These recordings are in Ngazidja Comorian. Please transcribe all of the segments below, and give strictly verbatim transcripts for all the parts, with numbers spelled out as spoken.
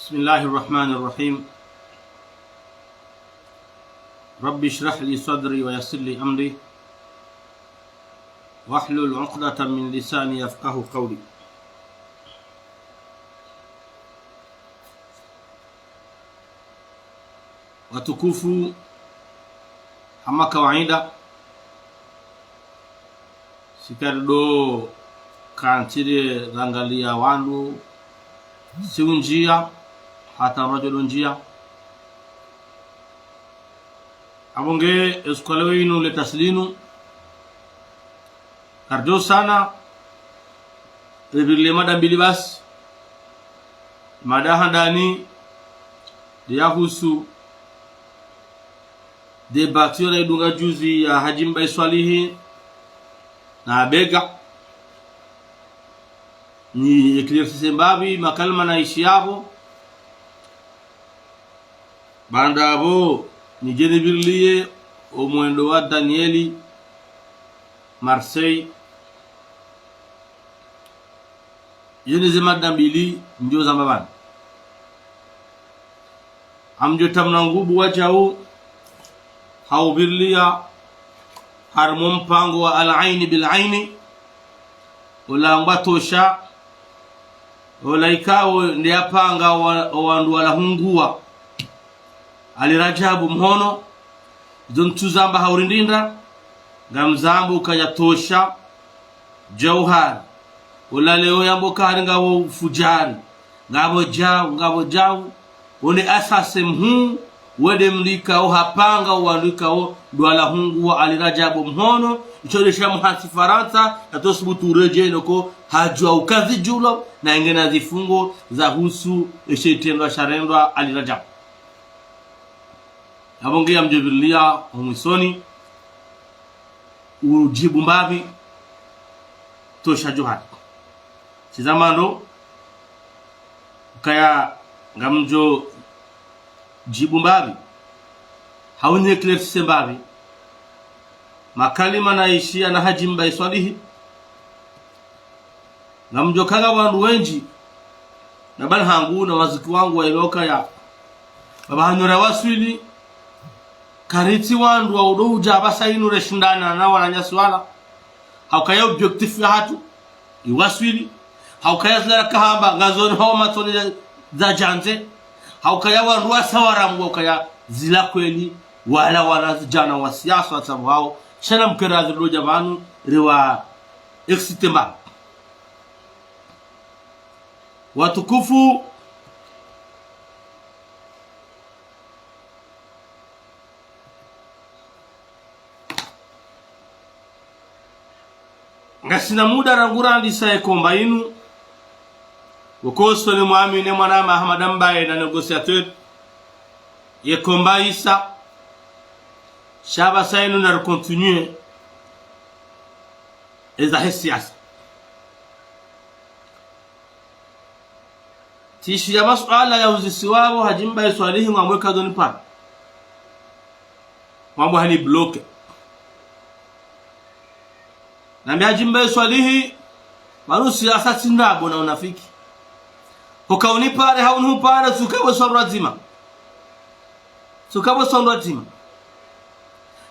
بسم الله الرحمن الرحيم. رب اشرح لي صدري ويسر لي أمري واحلل عقدة من لساني يفقهوا قولي. Watukufu, hama kawaida, sika ridjo kantsi rirangaliya wandru, si undjiya, hata mradjo ndo undjiya. Apvo nge, esuku la leo inu le tasilinu, karidjo sana, ripvirilie mada mbili basi. Mada handani, nde yahusu débat iyo rayidunga juzi ya Hadji Mbae Swalihi na Abega. Ni éclaircisse mbapvi makalima nayishiya apvo. Baanda apvo, nidje nipvirilie omwendo wa Daniel Marseille. Izo nde ze mada mbili ndjo zamba pvanu. Ngamdjo tamna nguvu wadjau ha upvirilia harimwa ompango wa Al Aini Bil Aini, ola ngwatosha, ola ikao nde yapanga wa, owandru wala hunguwa Ali Radjabu mhono. Izo ntsuzamba ha urindinda, ngamzambo ukaya tosha Djauhar. Ola leo yamba ukaya ngapvo ufudjari, ngapvo djau, ngapvo djau. Wo nde asase mhuu, wo nde mdru ikao hapanga owandru ikao ndo wala hunguwa Ali Radjabu mhono. Isho nde sha muhantsi Farantsa, yatsosubutu uredjeyi noko hadjuwa uka zidjulwa, na yenge na zifungo zahusu eshe shitrendwa sharendwa Ali Radjabu. Apvo nge ngamdjo pvirilia omwisoni, udjibu mbapvi, tosha Djauhar. Tsi za mwando, ukaya ngamdjo djibu mbapvi, hau ni éclaircisse mbapvi makalima nayishiya na Hadji Mbae Swalihi. Ngamdjo kanga wandru wendji, na bwana hangu na wazuki wangu waelewa ukaya, pvapvo hanu rawaswili, karitsi wandru wa udo udja apvasa inu reshindana na wananyasi wala. Ha ukaya objectif yahatru iwaswili. Ha ukaya zila rakahamba ngazoni hawo matsoni za, za djandze. Ha ukaya wandru wasa waramwa ukaya zila kweli, wala wanazidjana wa siasa watsapvo hawo. Sha namkere zilo dja pvanu, riwa excité mba. Watukufu, ngasina muda rangu randisa ye combat inu. Woko usoni mwami ne mwanama Ahamada Mbae na négociateur. Ye combat yisa. Sha apvasa inu nari continuer eza he siasa. Tsishiya masuala ya uzisiwa apvo Hadji Mbae Swalihi, ngwambe kadjo nipara. Ngwambe hani bloqué. Nambe Hadji Mbae Swalihi, pvanu siasa tsi ndrabo na unafiki. Hoka unipare, hau nihupare, tsi uka we sondwa dzima. Tsi uka we sondwa dzima.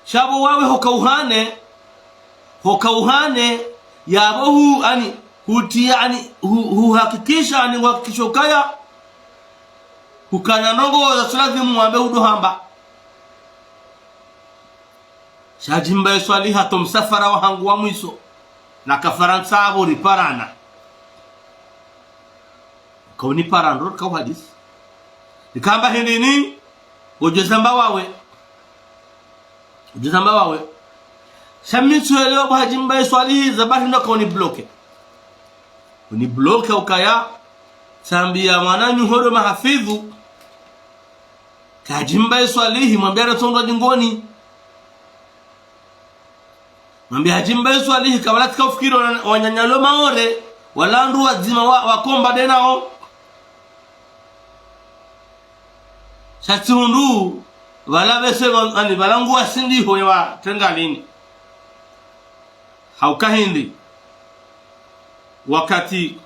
Sha apvo wawe hoka uhane, hoka uhane, yapvo hu, ani, huti, ani, hu, huhakikisha, ani, ngwahakikisho ukaya, hukana ndrongoo zatsu lazimu wambe udo hamba. Sha Hadji Mbae Swalihi hata omsafara wahangu wa mwiso, naka Farantsa apvo riparana. Kaunipara ndro kauhadisi. Nikamba hindri ni, ngodjo zamba wawe. Ngodjo zamba wawe. Sha mi ntsuelewa bo Hadji Mbae Swalihi, za bahi ndo kauni bloqué. Uni bloqué ukaya, tsambiya mwananyu hodo mahafidhu. Ka Hadji Mbae Swalihi, mwambiya ratsondwa dingoni. Mwambiya Hadji Mbae Swalihi, kabla tsika ufikiri wa, wananyalo Maore, wala wandru wadzima wa, wakomba denao. Sha tsi hundru, pvala pvese wa, ani, pvala nguwa sindi ho ya wa tengalini. Hauka hindri, wakati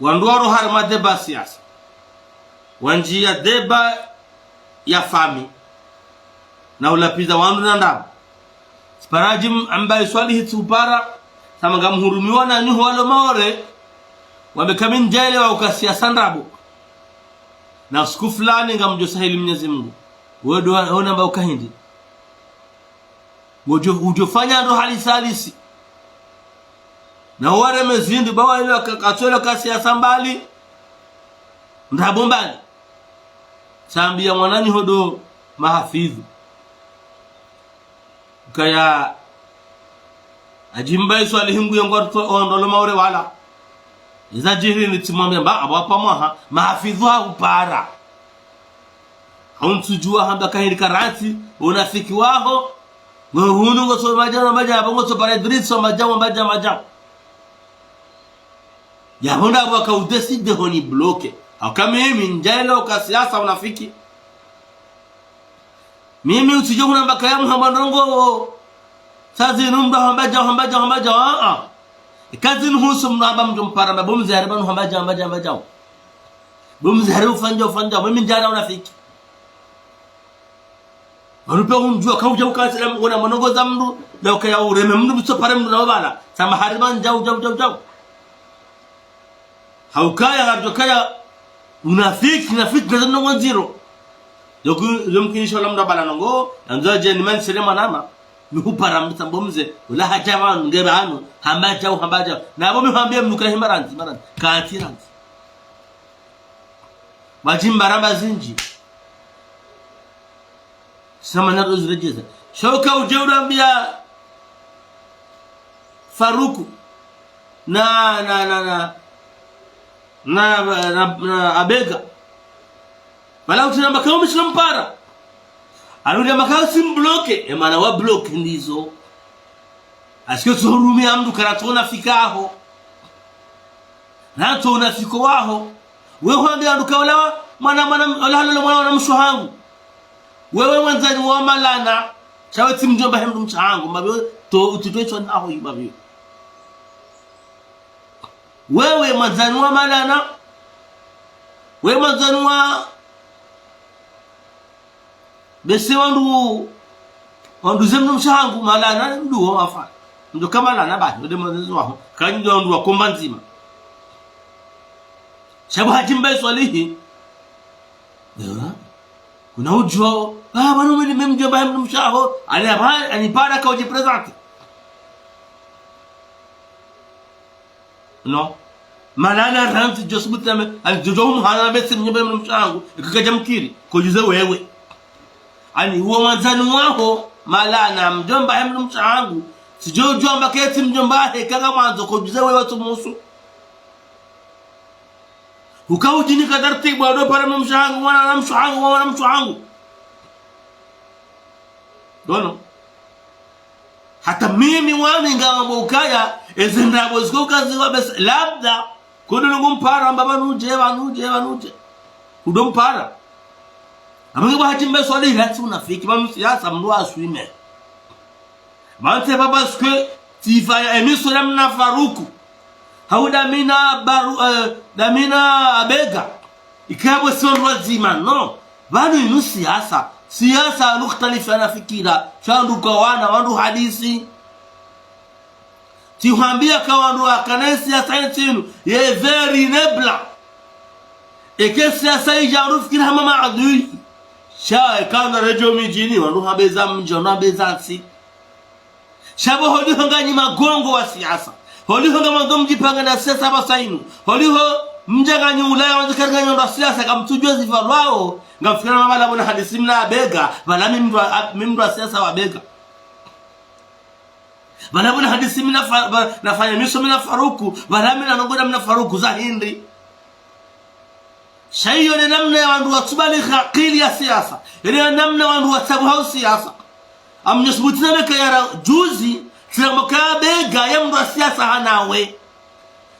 wandru waro harimwa débat siasa, Wandjiya débat ya famille. Na ulapviza wandru na ndrabo. Tsipara Hadji M-, Mbae Swalihi tsupara, sama ngamhurumiwa na nyi ho walo Maore, wambe ka mi ndjaelewa uka siasa ndrabo. Na usiku fulani ngamdjo sahili Mnyezi Mungu. Wewe ndo wa-, ona mba uka hindri. Ngudjo, udjo fanya ndo halisi halisi. Na uwareme zindru, ba waelewa ka-, katsuelewa ka siasa mbali, ndrabo mbali. Tsambiya mwananyaho ndo mahafidhu. Kaya Hadji Mbae Swalihi ngu yengwa rutwa ondro lo Maore wala. Iza djiri nitsimwambiya mba, abo apa mwaha, mahafidhu ha upara. Hau ntsudjuwa hamba kahiri karantsi, unafiki waho, ngo hunu ngotso madja, madja, abo ngotso para Idris, madja, madja, madja. Yapvo nda waka udécider honi bloquer. Hauka mimi ndjaelewa uka siasa unafiki. Mimi utsidjo huna mba kaya muhamba ndrongo. Sa zinu mndru hamba djau, hamba djau, hamba djau, a, a. Ika zinu husu mndru hamba mdjo mpara, mba bo mze hari pvanu hamba djau, hamba djau, hamba djau. Bo mze hari ufanya, ufanya, mimi ndjaelewa unafiki. Wanu pe umdjuwa, kaudja ukantsi la mwana mwanongoza mndru, la ukaya ureme mndru, mtso pare mndru na wabala. Sama hari pvanu djau, djau, djau, djau. Haukaya, haukaya, unafiki, unafiki, na zinu ndziro. Yoku, yomkinisho la mndru wabala nongo, yandzo dje ni mani sele mwanama, mi hupara mndru tsambo mze, ula hadja pvanu, nge pvanu, hamba djau, hamba djau. Na bo mi hambiya mndru ka hima randzi, marandzi, kantsi randzi. Wadji mba ramba zindji. Sama na rozi redjeza. Sha uka udje urambiya Faruku na, na, na, na, na, na, na Abega. Pvala utsina mba ka umi tsina mpara. Anuria mba ka usi mbloquer. E mana wa bloquer ndizo. Asike tsohurumia mndru kara tsona fikaho. Na tsona fiko waho. We hwambiya wandru ka ula wa, mwana, mwana, ula halole mwana, mwana mshe hangu. Wewe mwandzani wa Malana, sha we tsi mdjomba he mndru mshe hangu, mbapvi to, utsitwe tswa naho yi mbapvi. Wewe mwandzani wa Malana, we mwandzani wa, bese wandru, wandru ze mndru mshe hangu, Malana, mndru wo wafa. Mndru ka Malana bahi, wende mwandzani waho, kanyi wandru wa komba ndzima. Sha bo Hadji Mbae Swalihi. Ewa. Kuna udjo, ah, pvanu mimi mdjomba he mndru mshe haho, ani apa, ani para ka udji présenter. Non. Malana randzi djo subutu name, ani djo djo umhana na besi mdjomba he mndru mshe hangu, ikaka dja mkiri, kodjuze wewe. Ani uwo mwandzani waho, Malana mdjomba he mndru mshe hangu, tsidjo djomba ketsi mdjomba he kanga mwandzo kodjuze wewe tsumusu. Uka udjinika tartibu, ado para mndru mshe hangu, mwana mshe hangu, mwana mshe hangu. Dono. Hata mimi wani ngamba ukaya, eze ndrabo ziko kazi wa bese, labda, kudu nungu mpara, mbaba nuje, pvanu uje, pvanu uje. Kudo mpara. Amenge bo Hadji Mbae Swalihi, hatsi unafiki, pvanu siasa, mndru aswime. Pvantse pvapvo parce que tsifanya émission na mna Faruku. Hau damina baru, eh, damina Abega. Ikaya bo si wandru wadzima, non. Pvanu inu siasa. Siasa nuhtalifiana fikira. Sha wandru ka wana, wandru hadisi. Tsihwambiya ka wandru wakana siasa yentsi inu. Ye very nebla. Eke siasa idja wandru fikira hama maadui. Sha, eka na radio midjini, wandru hambeza mdji, wandru hambeza ntsi. Sha bo holiho nganyi magongo wa siasa. Holiho ngamwandzo mdjipanga na siasa pvasa inu. Holiho mdja nganyi Ulaya wandzo kari nganyi wandru wa siasa kamtsudjuwa zipvalwao. Ngamfikira mabala bona hadisi mna Abega. Pvala mi mndru wa, mi mndru wa siasa wa Abega. Pvala bona hadisi mina fa-, ba-, nafanya émission mina Faruku. Pvala mina nongoza mina Faruku za hindri. Sha iyo ne namna ya wandru watsubaligha akili ya siasa. Ile namna wandru watsabuha siasa. Amnyo subuti na meka yara juzi, tsira mboka Abega ye mndru wa siasa hanawe.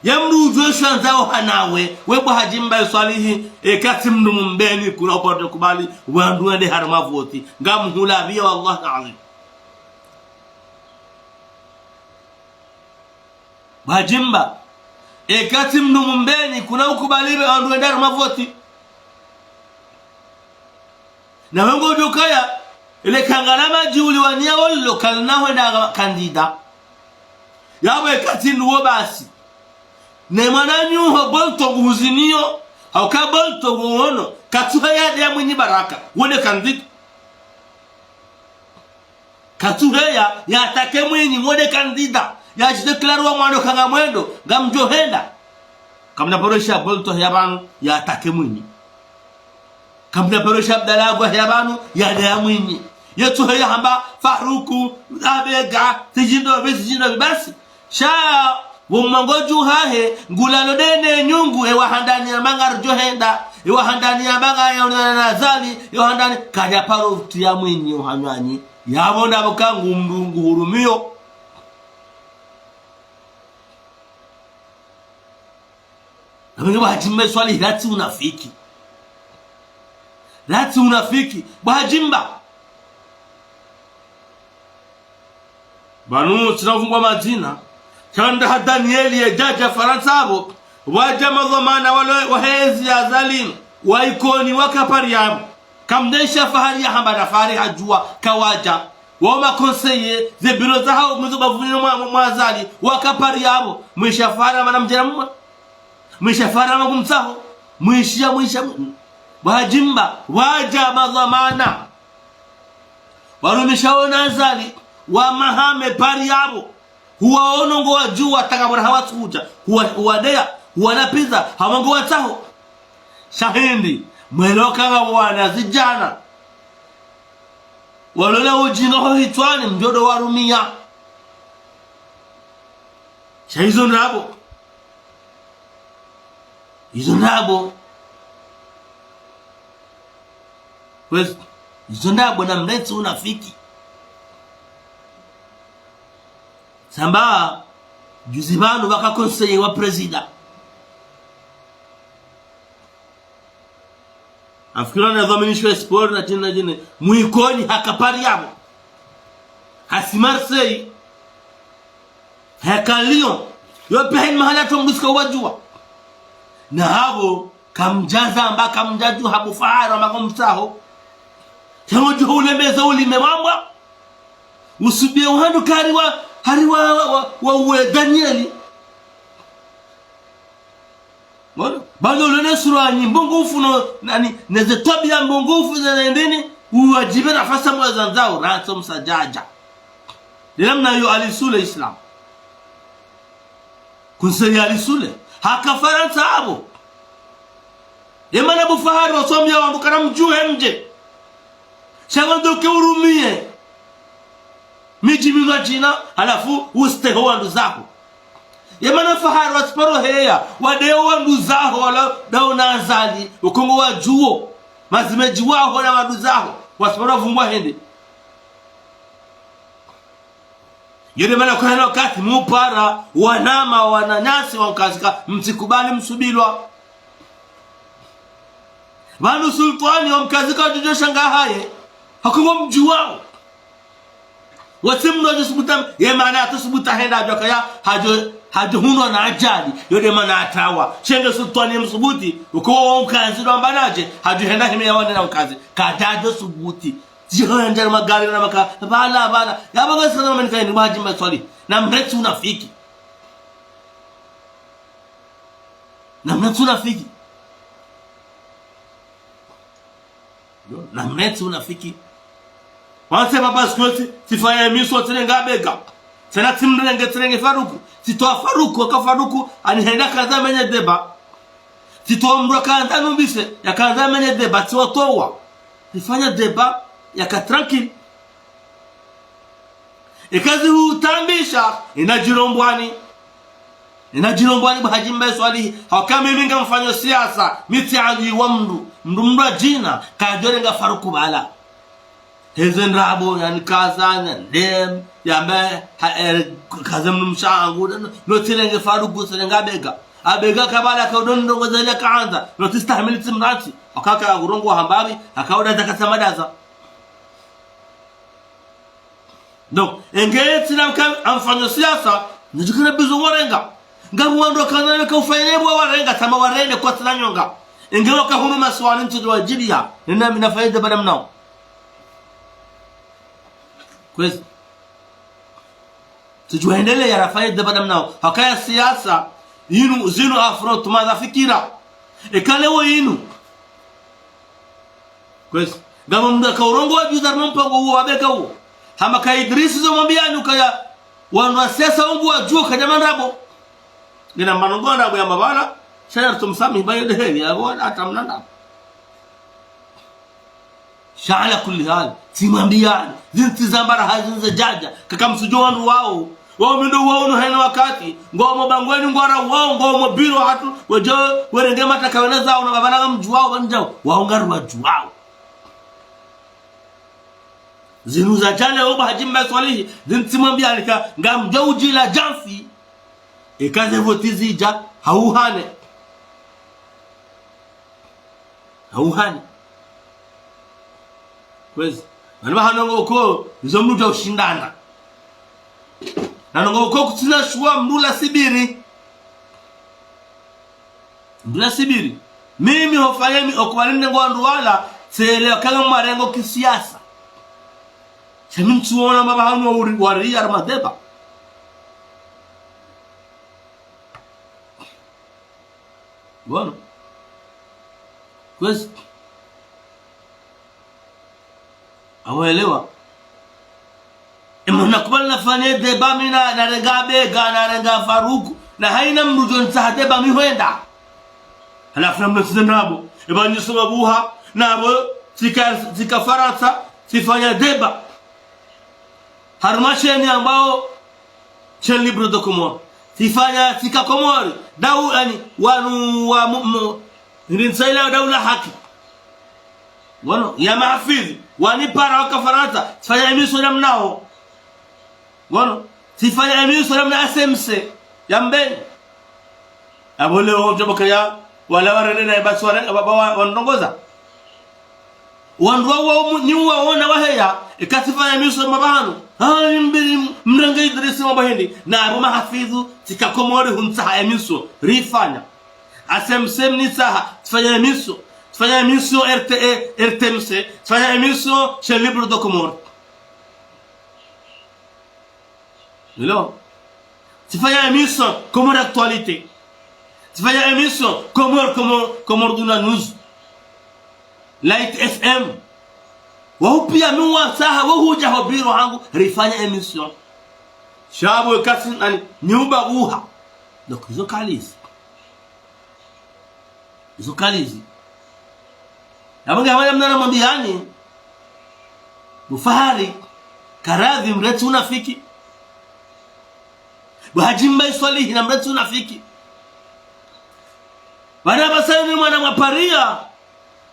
Ye mndru udjuwe shandzao hanawe. We bo Hadji Mbae Swalihi, eka tsi mndru mumbeni kuna upate kubali, wandru wende harumwa voti. Ngamhula biya wallahi azim. Bo Hadji Mbae, eka tsi mndru mumbeni, kuna ukubali be wandru wende harumwa voti. Na wengo djokaya, ile kangala madji uliwaniya wolo kalina hwenda kandida. Yapvo eka tsi nuwo basi. Ne mwananyaho Bolto nguhuziniyo, hauka Bolto nguono, katsuheya ya Mwinyi Baraka, wonde kandida. Katsuheya, ya atake Mwinyi, wonde kandida. Ya djidéclaré wa mwando ka ngamwendo, ngamdjohenda. Kamna paro isha Bolto ya pvanu, ya atake Mwinyi. Kamna paro isha Abdallah Agwa ya pvanu, ya daya Mwinyi. Yetsuheya hamba, Faruku, Abega, tsidjindopvi, tsidjindopvi, basi. Sha, wo mwango dju hahe, ngulalo dene nyungu, ewa handani ya manga ridjohenda, ewa handani ya manga ya unana na Azali, ewa handani, kadja paro uti ya Mwinyi, uhanywanyi. Yapvo ndapvo ka ngu mdru nguhurumiyo. Apvo nge Bwahadjimba Swalihi, ratsi unafiki. Ratsi unafiki. Bwahadjimba. Pvanu, tsina ufungwa madzina. Tsanda ha Danieli ye djadja Farantsa apvo. Wadja madhwamana walo, wahe ezi ya Azali. Wa Ikoni waka pari yapvo. Kamdesha fahari ya hamba na fahari hadjuwa kawadja. Wao ma conseillers, ze bureau zahawo, mwizo bavunile mwa, mwa, mwa Azali, waka pari yapvo. Mwisha fahari mana mdjera mwa. Mwisha fahari ma kumtsaho. Mwisha, mwisha, mwi-, Bwahadjimba, wadja madhwamana. Warumisha wona Azali, wa mahame pari yapvo. Huwaono ngo wadjuwa takabora hawatsudja. Huwa, huwadeya, huwanapiza, hama ngo watsaho. Sha hindri, mwelewa kanga wana zidjana. Walole udjinga ho hitswani, mdjodo warumiya. Sha izo ndrabo. Izo ndrabo. Kwezi, izo ndrabo na mretsi unafiki. Samba, juzi pvanu pvaka conseiller wa président. Afikira na dhwaminisho ya sport na djina djina. Mwikoni haka pari yapvo. Hasi Marseille. Haka Lyon. Yo pia heni mahala tso mdru sika wadjuwa. Na hapvo, kamdjaza amba kamdjadju habu fahari wa mako mtsaho. Shango djuho ulemeza ulime wambwa. Usubie uhandu kari wa, hari wa, wa, wa, wa uwe Danieli. Mbona? Bado ulone sura nyi mbongofu no, nani, neze twabiya mbongofu ze nendeni, uwadjibe nafasi mwa zandzao, ratso msadjadja. Lila mna yo Ali Sule Islam. Conseiller Ali Sule. Haka Farantsa apvo. Emana bu fahari wasomiya wandru kana mdjuwe mdje. Sha wandru ke urumiye. Midji mima djina, halafu usteho wandru zaho. Yemana fahari watsiparo heya, wadeyo wandru zaho, wala dao na Azali, ukongo wadjuwo. Mazimedji waho na wandru zaho, watsiparo vumbwa hende. Yo nde mana kwa hena wakati mupara, wanama, wananyasi, wamkazika, mtsikubali msubilwa. Pvanu sultwani, wamkazika, wadjudjo shanga haye, hakongo mdjuwao. Watsi mndru adjo subuta, yemana atso subuta henda adjo kaya, hadjo, hadjo hunwa na ajali, yo nde mana atrawa. Shenge sultwani msubuti, uko wa mkazi ndo amba nadje, hadjo henda hime ya wane na mkazi. Kadjadjo subuti. Djiho ya ndjari magari na maka, pvala, pvala. Yapvo ngasi sana mani kaini, Bwahadjimba Swalihi. Na mretsi unafiki. Na mretsi unafiki. Yo, na mretsi unafiki. Wanse papa sikwezi, tsifanya émission tsirenge Abega. Tsena tsimrenge, tsirenge Faruku. Tsitowa Faruku, waka Faruku, ani henda kandza menye débat. Tsitowa mndru kandza numbise, ya kandza menye débat, tsiwatowa. Tsifanya débat, yaka tranquille. Eka zi hutambisha, ina djirombwani. Ina djirombwani Bwahadjimba Swalihi, hauka mimi ngamfanyo siasa, mi tsi adui wa mndru, mndru mndru adjina, kadjorenga Faruku pvala. Heze ndrabo, yani kaza, na ndem, yambe, ha, eh, kaze mndru mshangu, no, no tsirenge Faruku, tsirenge Abega. Abega kabala ka udo ndrongo zele kandza, no tsistahamili tsimratsi, wakaka ya kurongo hambapvi, haka udaza katsamadaza. Donc, enge tsina mka-, amfanyo siasa, nidjikana bizo warenga. Nga wandru wakana weka ufanya bwa warenga, tama warende kwa tsina nyonga. Enge waka hunu masiwani ntsu wadjiliya, nina mina faida bada mnao. Kwezi. Tsidjuwa endelea rafanye débat namnao. Hakaya siasa, inu, zinu affrontement za fikira. Eka leo inu. Kwezi. Ngapvo mndru aka urongowa djuzi harumwa mpango uwo wabeka uwo. Hamba ka Idrisi zo mwambiyani ukaya wandru wa siasa wo ngwadjuo kadjama ndrabo. Ngena manongo ndrabo ya mabala, sha ya rutso msamihi ba yende heli, ya wala hata mna ndrabo. Sha ala kulli hali, tsimwambiyani, zintsi za mbara ha zintsi za djadja, kaka msudjo wandru wawo. Wawo mi ndo wawo no hena wakati, ngwao mabangweni ngwara wawo, ngwao mabiro hatru, wadjo, werenge mataka wena zawo, na babana ngamdjuwawo, wandjawo, wawo ngari wadjuwawo. Zinu za djale oba Hadji Mbae Swalihi, zintsi mwambiyani ka, ngamdjo udjila djamfi, eka ze voti zidja, hauhane. Hauhani. Kwezi. Mana ba hanongo uko, izo mndru dja ushindana. Nanongo uko kutsina shuwa mndru la sibiri. Mndru la sibiri. Mimi hofanya mi okubali ndengo wandru wala, tsele wakanga marengo kisiasa. Sha mi ntsuona mba ba hanu wa uri, wari ya ramadeba. Ngono. Kwezi. Awaelewa. Ema nakubali nafanye débat mi na, narenga Bega, narenga Faruku, na haina mndru djo ntsaha débat mi hwenda. Halafu na mnasize ndrabo. Eba nisoma buha, nabo, tsika, tsika Farantsa, tsifanya débat. Harumwa sheni ambao, Chaîne Libre de Comores. Tsifanya, tsika Komori. Dau, yani, wanu wa mu-, mu-, ndi ntsaila daula haki. Wanu, ya mahafidhi. Wanipara waka Farantsa. Tsifanya émission namnao. Wanu, tsifanya émission namna S M C. Ya mbeni. Abo leo, mdjabakaya, wala warende na ibasi warende, baba wa, wandrongoza. Wandru wa, wa, mu-, ni wa, wona waheya, eka tsifanya émission mba ba hanu. Ha, mbili, mrenge Idrisi mba ba hindri. Na abo mahafidhu, tsika Komori huntsaha émission. Rifanya. S M C mnitsaha, tsifanya émission. Tsifanya émission R T E, R T M C. Tsifanya émission Chaîne Libre de Comores. Hello. Tsifanya émission Comores Actualité. Tsifanya émission Comores, Comores, Comores Duna News. Light F M. Wahupiya mi watsaha, wahudja ho biro hangu, rifanya émission. Sha bo kasi nani, ni ubabuha. Donc, izo kalizi. Izo kalizi. Abo nge hawaya mna namwambiyani. Bo Fahari, Karadhi mretse unafiki. Bo Hadji Mbae Swalihi na mretse unafiki. Bana basani mwana mwaparia.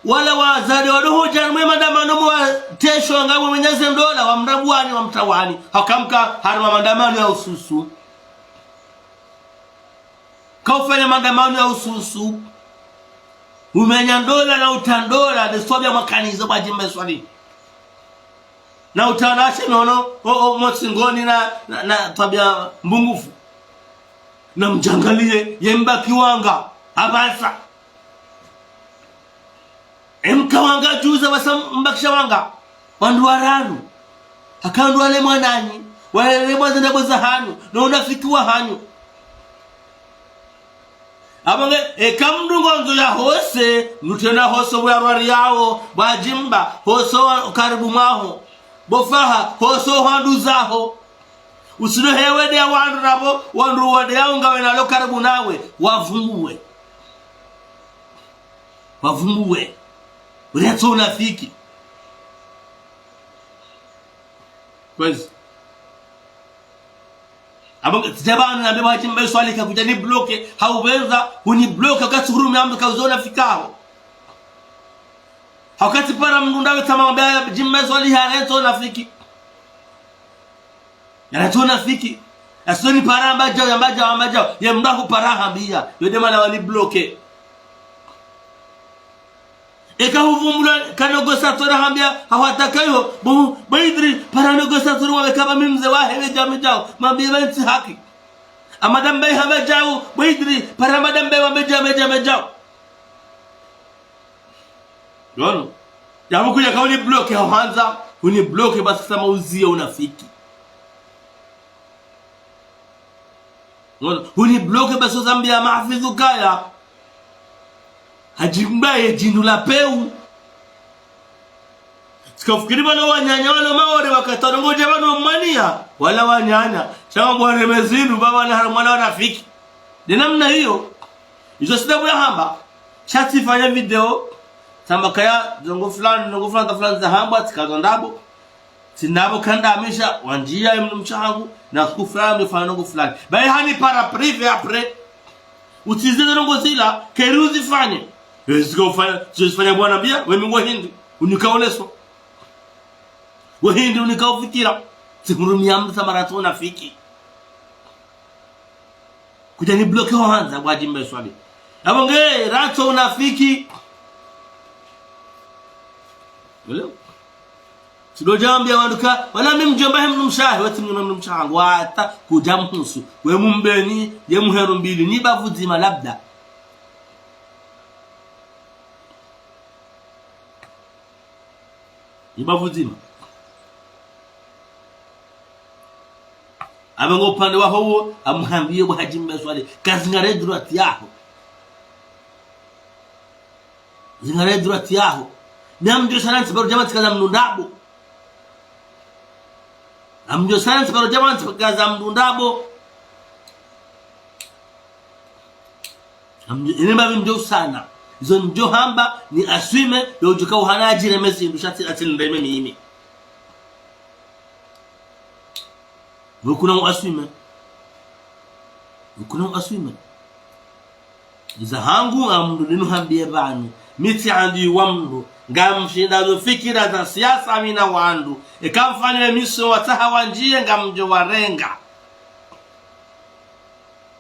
Wala wazade wadoho djani mwe mandamano mwa tesho ngamwe mwenye ze ndola wa mrabuwani wa mtawani. Hakamka harumwa mandamano ya ususu. Kaufanya mandamano ya ususu. Umenya ndola na uta ndola, nde swabia mwakanizo bo Hadji Mbae Swalihi. Na uta na ashe nono, o, o, motsingoni na, na, na twabia mbungufu. Na mdjangaliye, ye mbaki wanga, abasa. Emka wanga djuza wasa mbakisha wanga. Wandru wararu. Haka wandru walemwa nanyi. Walemwa ze ndrabo za hanyu. No unafiki wa hanyu. Abo nge, eka mndru ngondzo ya hose, mndru tsena hose bo ya rwari yawo, bo Hadji Mbae, hose wa karibu mwaho. Bo Faha, hose hwandu zaho. Usino hewe de ya wandru nabo, wandru wade ya ungawe nalo karibu nawe, wavumbuwe. Wavumbuwe. Uretso unafiki. Kwezi. Abo, tsidjaba anu nambe bo Hadji Mbae Swalihi kakudja ni bloqué, hauweza, huni bloqué, wakati hurumi ambe kauzo unafiki haho. Hawukati para mndru ndawe tsama wambe Hadji Mbae Swalihi haretso unafiki. Haretso unafiki. Asoni para amba djau, amba djau, amba djau. Ye mndru hupara hambiya. Yo de mana wani bloqué. Eka huvumbula ka négociateur hambiya, hawataka yo. Bo, bo Idri, para négociateur wa kaba mi mze wahe, medja, medjau. Mambiye ba ntsi haki. Amada Mbae hamba djau, bo Idri, para Amada Mbae wa medja, medja, medjau. Ngono. Yamu kuja kauli bloqué ho handza. Huni bloqué parce que tsamba uziya unafiki. Ngono, huni bloqué parce que tsamba ya mahafidhu kaya hadjimba ye djindu la pewu. Tsika ufikiri pvanu wananya wanu Maore wakati wanongodja pvanu wamwaniya, wala wananya. Sha ngwamba wareme zindru, baba na harumwa wanafiki. Nde namna iyo. Izo tsi ndapvo yahamba. Sha tsifanya video. Tsamba kaya, ndrongoo fulani, ndrongoo fulani, ta fulani zahambwa, tsika zo ndrabo. Tsi ndrabo kandamisha, wandjiya ye mdrumshe wahangu, na siku fulani, mfanya ndrongoo fulani. Bahi hanipara privé après. Utsize ndrongoo zila, keri uzifanye. Wezi ka ufanya, tsi uzifanya bwana biya, we mi ngo hindri, unika uleso. We hindri unika ufikira. Tsi hurumia mdru tsamba ratso unafiki. Kudja ni bloqué ho handza, bwa Djimbe Swali. Apvo nge, ratso unafiki. Ulewa? Tsi ndo djambia wandru ka, wala mi mdjomba he mdrumshe wahe, wetsi mdjomba he mdrumshe wahangu, wata kudja mhusu. We mumbeni, ye muheru mbili, ni bavu dzima labda. Ni bavu dzima. Apvo ngo upande waho wo, amuhambiye bwa Djimbe Swali. Ka zingare droit yaho. Zingare droit yaho. Ni amdjo sana ntsi paro djama tsika za mdru ndrabo. Amdjo sana ntsi paro djama tsika za mdru ndrabo. Amdjo, ine mba mi mdjo sana. Izo ndjo hamba ni assumer, yo udjuka uhana adjireme zindru sha tsi, atsi nireme mimi. Wekuna u assumer. Wekuna u assumer. Iza hangu ngamdjo ninu hambiye pvanu. Mi tsi adui wa mdru. Ngamshinda zo fikira za siasa mi na wandru. Eka mfano ye miso watsaha wandjiye ngamdjo warenga.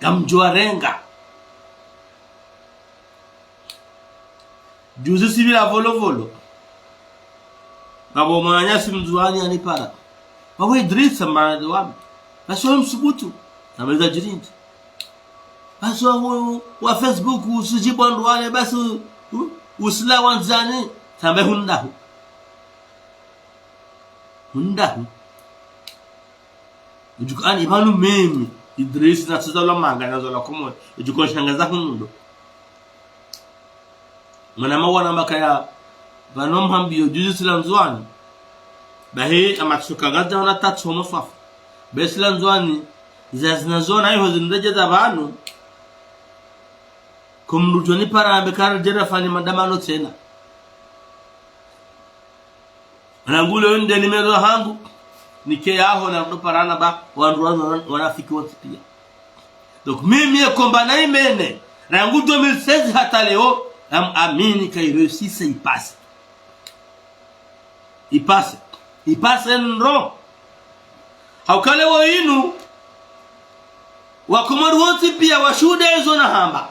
Ngamdjo warenga. Juzi sipvira Volovolo. Ngapvo mwananyasi mndzuwani yanipara. Wawe Idrisa mwana wami. Basi wawe msubutu. Tsamba iza djiri ndri. Basi wa, wa, wa Facebook usudjibu wandru wale, basi u, u, usila wandzani. Tsamba hundahu. Hundahu. Udjuka ani pvanu mimi, Idrisa, natsuzalwa Manga, nazalwa Komori. Udjuka nshangaza hunu ndo. Mwana mawana makaya, pvanu mhambiyo juzi sila Ndzuwani. Bahi, amatsuka ngaza wana tatsu homo swafu. Be sila Ndzuwani, zazina zona iho zinredjeza pvanu. Ko mdru djoni para ambe kara djera fani madamano tsena. Rangu leo nde numéro hangu, nike yaho na ndo parana ba, wandru wanu wana, wanafiki wontsi piya. Donc, mimi ye combat na imene, rangu deux mille seize hata leo, ngamamini ka iréussisse, ipasse. Ipasse. Ipasse ndro. Hauka leo inu, Wakomori wontsi piya washuhudiya izo nahamba.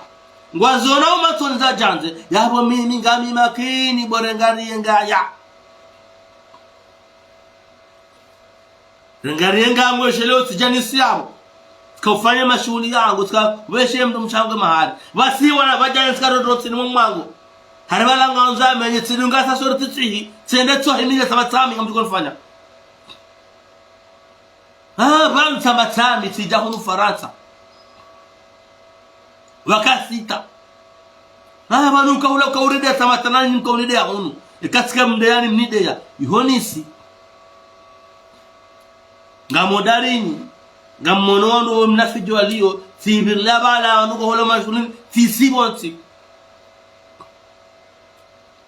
Ngwazona umatsoni za djandze, yapvo mimi ngami makini, bo rengariye ngaya. Rengariye ngaya ngwesheleo tsidjanisi yapvo. Tsika ufanya mashuhuli yangu, tsika weshe mdrumshe wangu mahari. Wasi wana wadjani tsika rodro tsini mwangu. Hari pvala ngwandzo amenye tsidunga sa sorti tsihi, tsende tsohi mine saba tsami ngamdjo nifanya. Ah, pvanu tsamba tsami, tsidja hunu Farantsa. Waka sita. Ah, pvanu kaula, kaurideya tsamba tsanani, mkaunideya hunu. Eka tsika mdeyani mnideya. Iho nisi. Ngamo darini. Ngamono wandru wo mnafiki waliyo. Tsipvirila pvala wandru koholo mashuhulini. Tsisi pvontsi.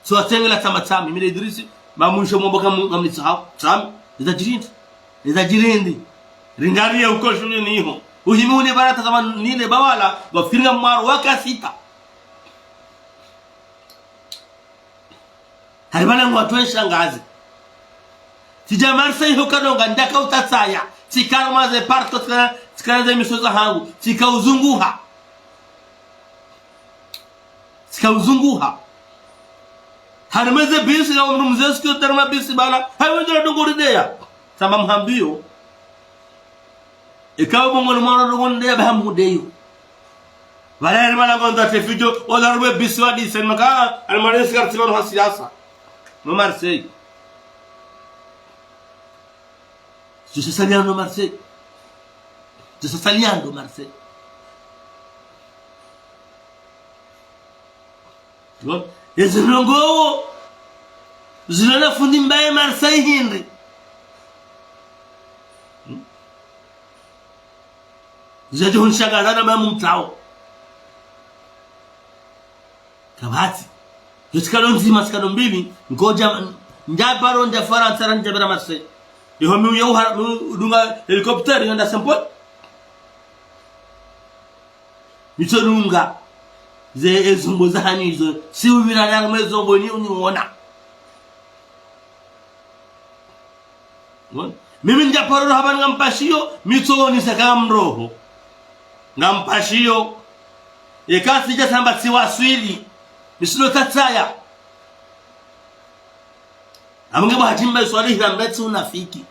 So watsengela tsamba tsami, mi nde Idrisi, ba mwisho mwambo ka mu-, ngamnitsahao, tsami, iza djiri ndri, iza djiri ndri. Ringariye uko shuhulini iho. Uhimi une barata tsamba nile bawala, wafiringa mwaro waka sita. Hari pvala ngwatwesha ngazi. Tsidja Marseille ho kadonga, ndaka utatsaya. Tsika maze parto, tsika, tsika ze misoza hangu, tsika uzunguha. Tsika uzunguha. Harimwa ze bisi, na umru mze siku tarima bisi bala. Hayi wendela dongo rideya. Tsamba mhambiyo. Eka wo bongo ni mwana dongo rideya, baha mhudeyo. Pvala harimwa na ngonda tefidjo, ola rume bisi wa dise, maka, harimwa nesi karti pvanu ha siasa. Mo Marseille. Zisasaliando Marseille. Zisasaliando Marseille. Bon. Ezi ndrongoo zilona fundi mbaye Marseille hindri. Hmm? Zidjo hunishangaza na mamu mtsao. Kapvatsi. Yo tsikalo ndzima, tsikalo mbili, ngodja, ndja paro, ndja Farantsa, ra ndja pvira Marseille. Iho mi uya uha-, mi udunga hélicoptère, yonda Saint-Paul. Mi tso dunga. Ze ezombo zahanyu izo. Si upvira nangu mwe zombo ni uniona. Bon. Mimi ndja paro roha pvanu ngampashiyo, mi tso wonesa ka ngamroho. Ngampashiyo. Eka tsidja tsamba tsiwaswili. Mi silo tatsaya. Amunge bo Hadji Mbae Swalihi, nambe tsi unafiki.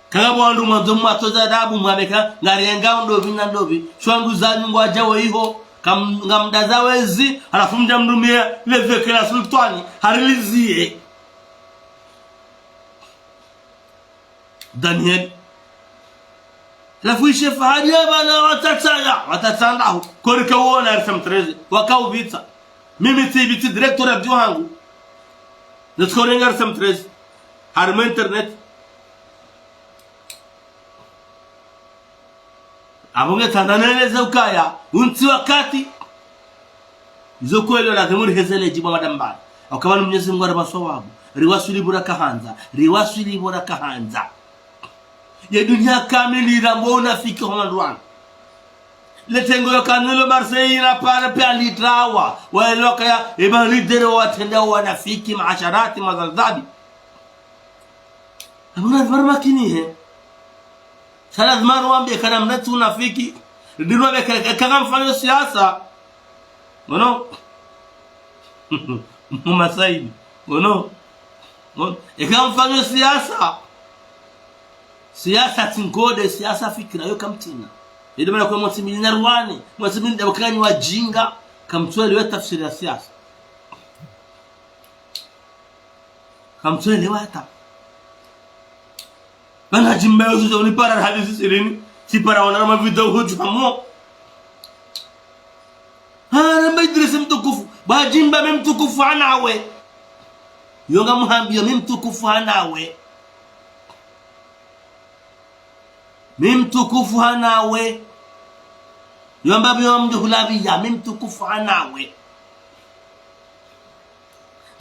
Kanga bo wandru mwandzo mwatoza adabu mwabeka, ngarienga ndopvi na ndopvi. Shwandru zanyu ngwadjao iho, kam-, ngamdaza wezi, halafu mdja mrumia, leveke la sultwani, harilizie. Daniel. Halafu ishe Fahadi ya pvanu watatsaya, watatsaya ndaho. Korike wona R C M treize, wakaupvitsa. Mimi tsi pvitsi directeur ya radio hangu. Netsi korenga R C M treize. Harimwa internet. Apvo nge tsandza neleze ukaya, untsi wakati. Izo kweli lazima urihezele djibu madambani. Ukaya pvanu Mwenyezi Mungu aripva swawabu. Riwaswili pvo rakahandza. Riwaswili pvo rakahandza. Ye dunia kamili irambo unafiki ho wandru wanu. Le tengo yo kanilo Marseille na pare pe alitrawa. Waelewa kaya, eba lidere watrenda wanafiki, maasharati, mazalzabi. Apvo lazima rumakinihe. Sha lazima ruwambiye kana mna tsi unafiki. Ndilo bekele, eka ngamfanyo siasa. Ngono. Muma Saidi. Ngono. Ngono. Eka ngamfanyo siasa. Siasa tsi nkode, siasa fikira yo kamtsina. Ndo mana kwa mwatsi mili na ruwane, mwatsi mili na wakanyi wajinga, kamtsuelewa tafsiri ya siasa. Kamtsuelewa hata. Mana Hadji Mbae yo zuza unipara hadisi sirini, tsipara wana na mavideo hudju hamo. Ha, namba Idrisi mtukufu. Bo Hadji Mbae mi mtukufu hanawe. Yo ngamuhambiyo mi mtukufu hanawe. Mi mtukufu hanawe. Yo mbapvi yo mdjo hulapviya, mi mtukufu hanawe.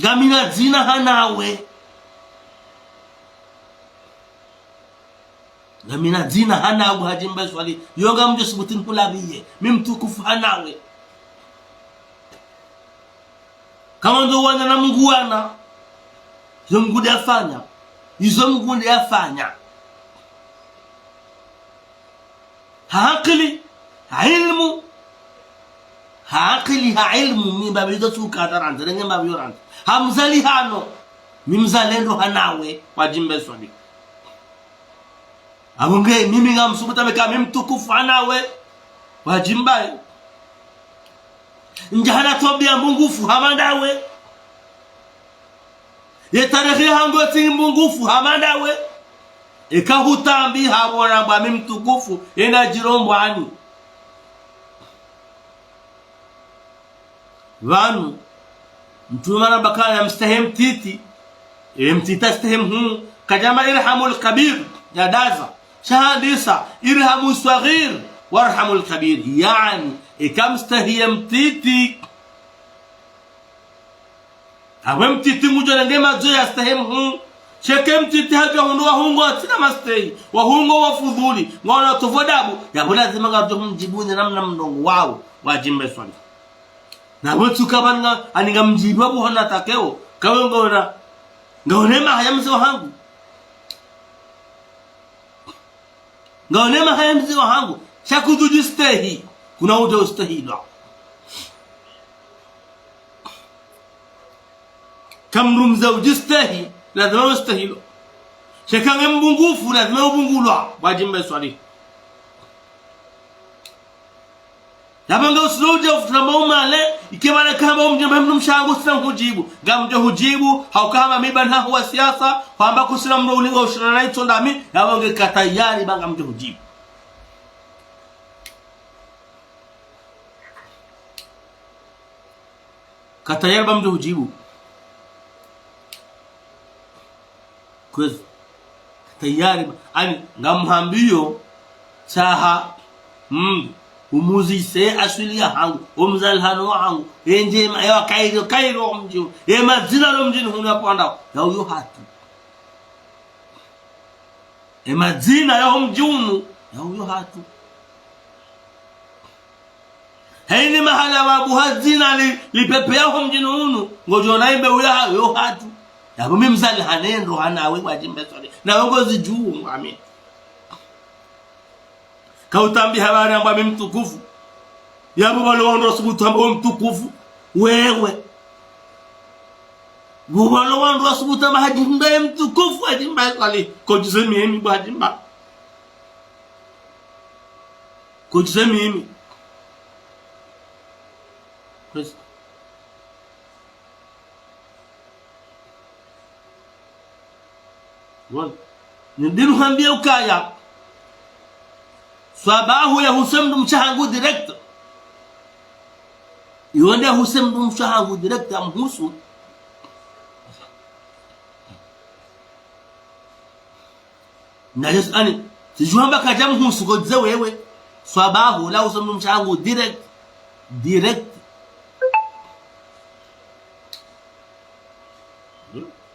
Ngamina dzina hanawe. Ngamina dzina hanawe Hadji Mbae Swalihi. Yo ngamdjo subutu nihulapviye. Mi mtukufu hanawe. Kamwandzo wana na Mungu wana. Zo Mungu nde yafanya. Izo Mungu nde yafanya. Ha akili, ha ilmu. Ha akili, ha ilmu, mi mbapvi zo tsuka zarandzi, renge mbapvi yo randzi. Ha mzalihano, mi mzalendo hanawe, bo Hadji Mbae Swalihi. Apvo nge, mimi ngamsubutu mbe ka mi mtukufu hanawe, bo Hadji Mbae. Ndjahana twabiya mbungufu hama ndawe. Ye tarehi yahangu tsi mbungufu hama ndawe. Eka hutambi hapvo ramba mi mtukufu, ena djiro mbwani. Pvanu, mtrume maramba kana mstehi mtiti, e mtiti astehi mhuu, kadjamba irhamul kabir, ya daza, sha handisa, irhamu swaghir, warhamul kabir, yaani, eka mstehi ye mtiti. Apvo mtiti ngudjo renge madzo ya stehi mhuu. Sha eka mtiti hadja hundru wahungu watsina mastehi, wahungu wafudhuli, ngwana tsovo dabu, yapvo lazima ngadjo humdjibu ne namna mndrongo wawo, bo Hadji Mbae Swalihi. Na pvo tsuka pvanu nga, ani ngamdjibu apvo hana takeo, kawe ngaona, ngaone mahaya mze wahangu. Ngaone mahaya mze wahangu, sha kudjudjistehi, kuna udjo ustehilwa. Kamdru mze udjistehi, lazima ustehilwa. Sha eka nge mbungufu, lazima ubungulwa, bo Hadji Mbae Swalihi. Yapvo nge usilo udja ufuta mba umale, ike pvala kahamba umdjimba mndru mshe hangu tsina hudjibu. Ngamdjo hudjibu, hauka hamba mi ba ntahu wa siasa, hwamba kusina mndru ulinga ushirana itso ndami, yapvo nge ka tayari ba ngamdjo hudjibu. Ka tayari ba mdjo hudjibu. Kwezi. Ka tayari ba. Ani, ngamhambiyo, tsaha, mm, umuzise aswili ya hangu, omzalihano wa hangu, endje ma, ewa kairo, kairo omdji, emadzina lo mdjini hunu yapvo wandao, ya uyo hatru. Emadzina ya omdji unu, ya uyo hatru. Hayini mahala wabuha dzina li, lipepvea ho mdjini unu, ngodjo ona imbe uya ha, yo hatru. Yapvo mi mzalihane ndo hanawe Bwadjimba Swalihi. Nawe ngozidjuo, ngwami. Ka utambi habari amba mi mtukufu. Yapvo walo wandru wasubutu amba we mtukufu. Wewe. Pvo walo wandru wasubutu amba Hadjimba ye mtukufu, Hadjimba Swalihi. Kodjuze mimi Bwadjimba. Kodjuze mimi. Kwezi. Bon. Nindinu hambiya ukaya. Swabahu yahuse mndru mshe hangu direct. Iwo nde yahuse mndru mshe hangu direct amhusu. Na Yesu, ani, tsidjuwa amba kadja mhusu kodjuze wewe. Swabahu, la huse mndru mshe hangu direct. Direct.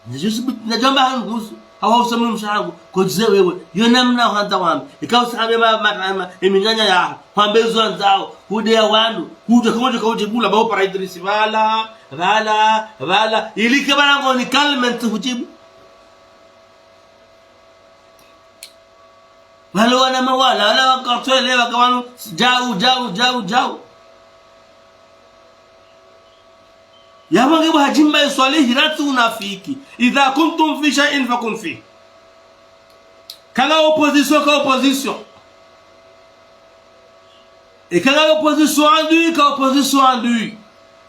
Na Yesu, nadjamba hanhusu. Hawa huse mndru mshe hangu, kodjuze wewe. Yo namna hwandza wambe. Ika usahabe ma, ma, ma, ma, eminanya yaho. Hwambe zo wandzao. Hude ya wandru. Hude kamoja kauje bula. Ba upara Idrisi. Pvala, pvala, pvala. Ilike pvala ngoni kalment hujibu. Walo wana mawala, wala wakatwele, waka wanu, djau, djau, djau, djau. Yapvo nge bo Hadjimba Swalihi ratsi unafiki. إذا كنتم في شيء فكن فيه. Kanga opposition, ka opposition. Eka nga opposition andui, ka opposition andui.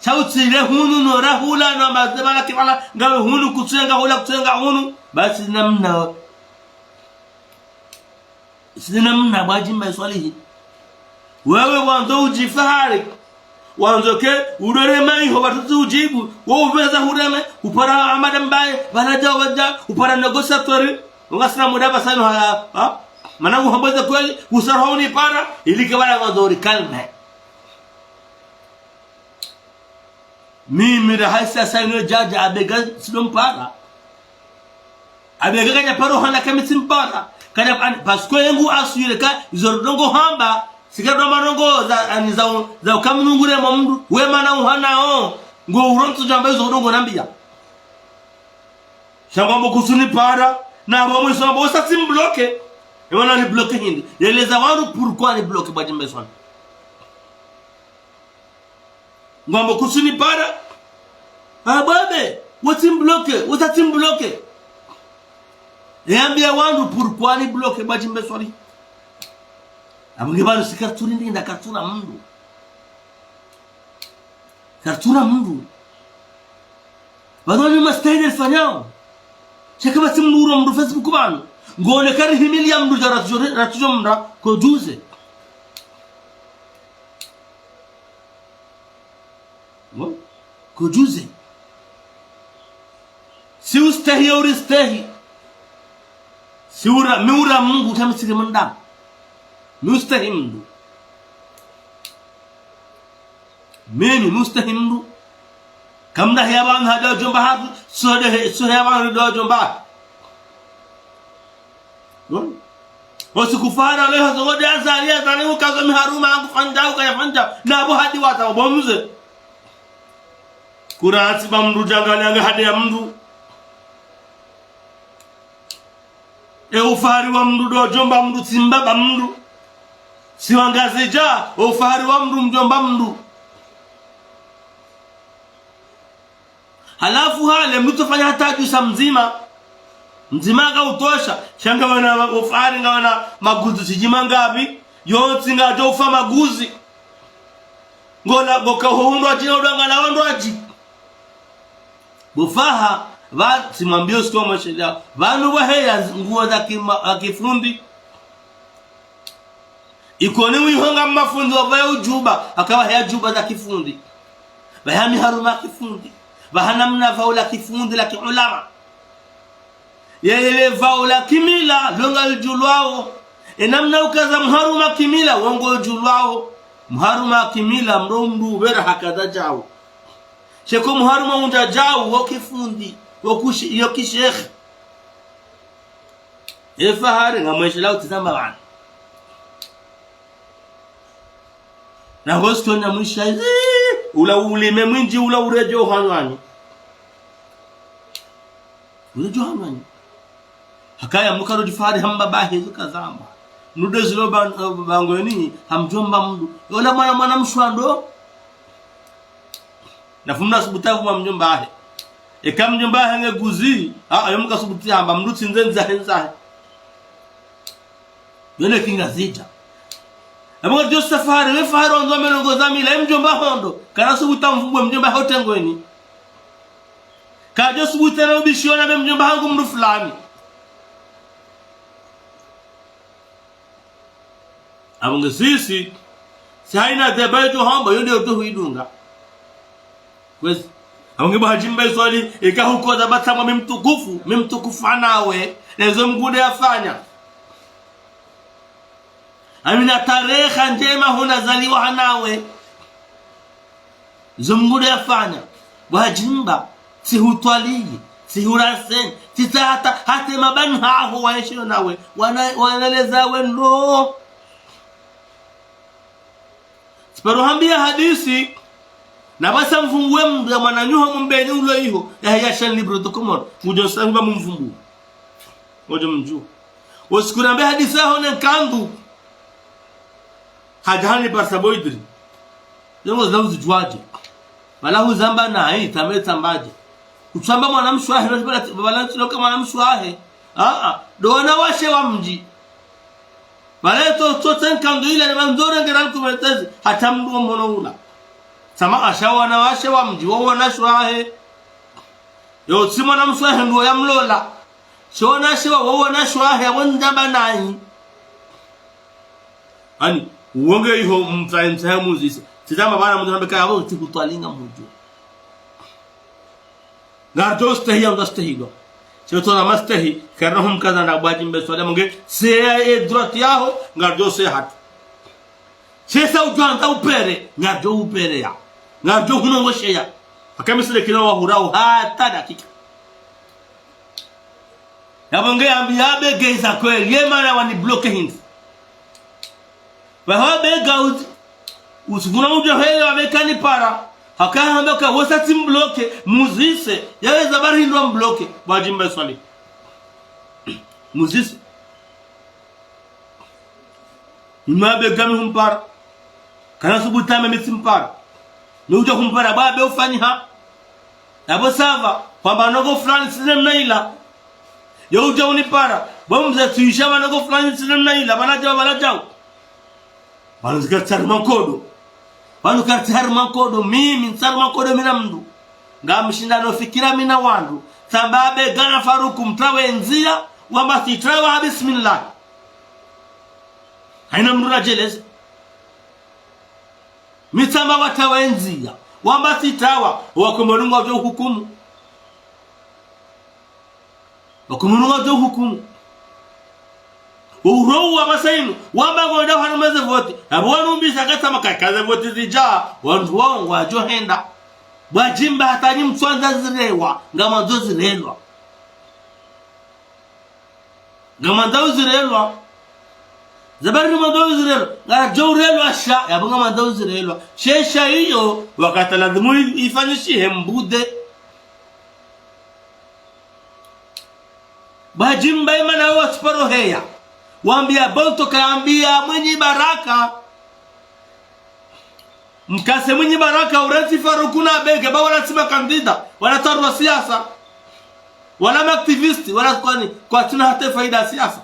Sha utsile hunu no rahula no mazebala kibala ngawe hunu kutsenga hula kutsenga hunu. Basi namna. Sina namna Bwadjimba Swalihi. Wewe wandzo udjifahari. Wandzo ke udore maiho batutsi udjibu. Wo uveza hureme. Upara Amada Mbaye. Pvala dja wadja. Upara négociateur. Ungasina muda basanu ha, ha? Mana nguhamboze kweli, usarha unipara, ilike pvala ngwandzo uri calme. Mimi rahaisi asa ino djadja abega sido mpara. Abega kadja paro hana kami tsimpara. Kadja ani, parce que yengu aswile ka, izo ndrongo hamba, sika ndo ndrongo za, ani za, za ukamnungure mwa mndru, we mana uhanao, ngo urontsu djamba izo ndrongo nambiya. Sha ngwambo kusunipara, na abo mwiso abo usa tsimbloke. Ewa na nibloke hindri. Yeleza wandru pourquoi nibloke Bwadjimba Swalihi. Ngwambo kusunipara. Abwabe, wo tsimbloke, usa tsimbloke. Eyambiya wandru pourquoi nibloke Bwadjimba Swalihi. Abo nge pvanu sika tsuri ndinda katsura mndru. Karitsuna mndru. Pvanu ni mastehi nde rifanyao. Sha kapvatsi mndru uro mndru Facebook pvanu. Ngone karihimiliya mndru dja ratsujo, ratsujo mndra, kodjuze. Ngo? Kodjuze. Si ustehi ya uristehi. Si ura, mi ura Mungu tami siri mwanadamu. Mi ustehi mndru. Mimi, mi ustehi mndru. Kamda hiya pvanu hadja udjomba hatru, so de he, so hiya pvanu ndo udjomba hatru. Bon. Osi kufara leo hazo ngode azali, azali ukazo miharuma, angu fandja, ukaya fandja. Na bo hadi wata, bo mze. Kuratsi ba mndru djangaliya nga hadi ya mndru. E ufahari wa mndru ndo djomba mndru tsi mbaba mndru. Si wangazidja, e ufahari wa mndru mdjomba mndru. Halafu hale mndru tsofanya hata djusa mdzima. Mdzima ka utosha, sha ngawana ufahari ngawana maguzu tsidjima ngapvi, yontsi ngadjo ufa maguzi. Ngola, ngoka ho hundru adji, na udangala wandru adji. Bo Faha, pva, tsimwambio siku wa mweshelea. Pvanu pvwaheya nguo za kima-, za kifundi. Ikoni wihonga mafundi wapvaya udjuba, haka pvaheya djuba za kifundi. Pvaya miharuma ya kifundi. Pvahana mna pvao la kifundi la kiulama. Yele pvao la kimila, lo ngalidjulwao. Ena mna ukaza mharuma kimila, wo ngodjulwao. Mharuma kimila, mro mndru pvera hakaza djao. Sheko mharuma undja djao, wo kifundi, wo kushi-, yo kishekhe. E Fahari, ngamweshelea utsizamba pvanu. Na ngosi tonya mwisha izi, ula ulime mwindji, ula uredjo hanywani. Uredjo hanywani. Hakaya mukaro difari hamba bahe zikazamba. Nude zilo ban-, bangweni, hamdjomba mndru. Yola mwana, mwana mshwando. Na fumna subuta fuma mdjomba wahe. Eka mdjomba wahe nge guzi, a, ayo muka subuti hamba, mndru tsi nze ndzahe ndzahe. Yone kinga zidja. Abo ngadjo Fahari, we Fahari wandzo melongo za mila, e mdjomba hondo. Kana subuta mvumbwe mdjomba wahe utengweni. Kadjo subuta na ubishiona be mdjomba hangu mndru fulani. Abo nge sisi, si haina deba yetu hamba, yo nde yo tu huidunga. Kwezi, abo nge bo Hadji Mbae Swalihi, eka hukoza batsamwa mi mtukufu, mi mtukufu hanawe, nezo mngude yafanya. Amina tareha ndjema huna zaliwa hanawe. Zo mngude yafanya. Bo Hadji Mbae, tsi hutwaliyi, tsi huraseni, tsi tsa hata, hata mabani haho waenshio nawe. Wana, wanaleza we no. Tsiparo hambia hadisi, na basa mvumbuwe mndru ya mwananyuho mumbeni ulo iho, ya, ya chaîne libre de Comores. Ngudjo sahiba mumvumbu. Ngudjo mdjuwa. Wo siku nambe hadisi yaho ne nkandu. Hadja hani barsa boidri. Zengo zina uzidjuwadje. Wala huzamba nayi, tsambe tsambaje. Utsamba mwana mshe wahe, bala, bala ntsi loka mwana mshe wahe. A, a. Ndo wanawashe wa mdji. Pvale to, to tsenka ndo ile ni mandzore ngera nkumetezi, hata mndru wo mhono ula. Tsamba asha wanawashe wa mdji, wo wanashe wahe. Yo tsi mwana mshe wahe ndo yamlola. Sho wanashe wa, wo wanashe wahe, wo ndjamba nayi. Ani, uwo nge iho mtsayi mtsayi muzise. Tsi tsamba bana mndru nambe kaya, wo tsi kutwalinga mudjo. Ngardjo stehi ya ndo stehi ndo. Tsi tsona mastehi, karina humkaza na bo Hadji Mbae Swalihi abo nge, seya e droit yaho, ngardjo seya hatu. Tsi sa udjwandza upere, ngardjo upere ya. Ngardjo hunongosheya. Haka mi sile kina wahurao hata dakika. Yabo nge yambi yabe geza kweli, ye mana wani bloqué hindri. Pvaho be gauzi, usivuna udjo hele wabe kani para. Haka hamba ka wosa tsi mbloqué, muzise, yaweza bari hindri wa mbloqué, bo Hadji Mbae Swalihi. Muzise. Ima be gami humpara. Kana subuta me mi tsi mpara. Mi udja humpara, bo be ufanyiha. Yabo sava, hwamba noko fulani tsi namna ila. Yo udja unipara, bo mze tsuisha ba noko fulani tsi namna ila, bala djau, bala djau. Pvanu tsi kari tsari mankodo. Pvanu kari tsari mankodo, mimi ntsari mankodo mi na mndru. Ngamshinda no fikira mi na wandru. Tsamba be gana Faruku mtrawe ndziya, wamba tsi trawa ha bismillah. Haina mndru na djeleze. Mi tsamba watrawe ndziya. Wamba tsi trawa, wakomori ngwadjo hukumu. Wakomori ngwadjo hukumu. Urowa masainu, wamba ngoda hanu meze voti. Abo wanu mbisa katsamba kakaze voti zidja, wandru wao ngwadjo henda. Bo Hadji Mbae hata nyi mtswandza zirewa, ngamwandzo zirelwa. Ngamwandzo zirelwa. Zabari ngamwandzo zirelwa. Ngaradjo urelwa sha, yabo ngamwandzo zirelwa. She sha iyo, wakati lazimu i-, ifanyishihe mbude. Bo Hadji Mbae mana wo tsiparo heya. Wambia Bonto kayambia Mwinyi Baraka. Mkase Mwinyi Baraka urantsi Faruku na Bege, ba wala tsi makandida, wala tsi wandru wa siasa. Wala maaktivisti, wala kwani, kwatsina hata faida ya siasa.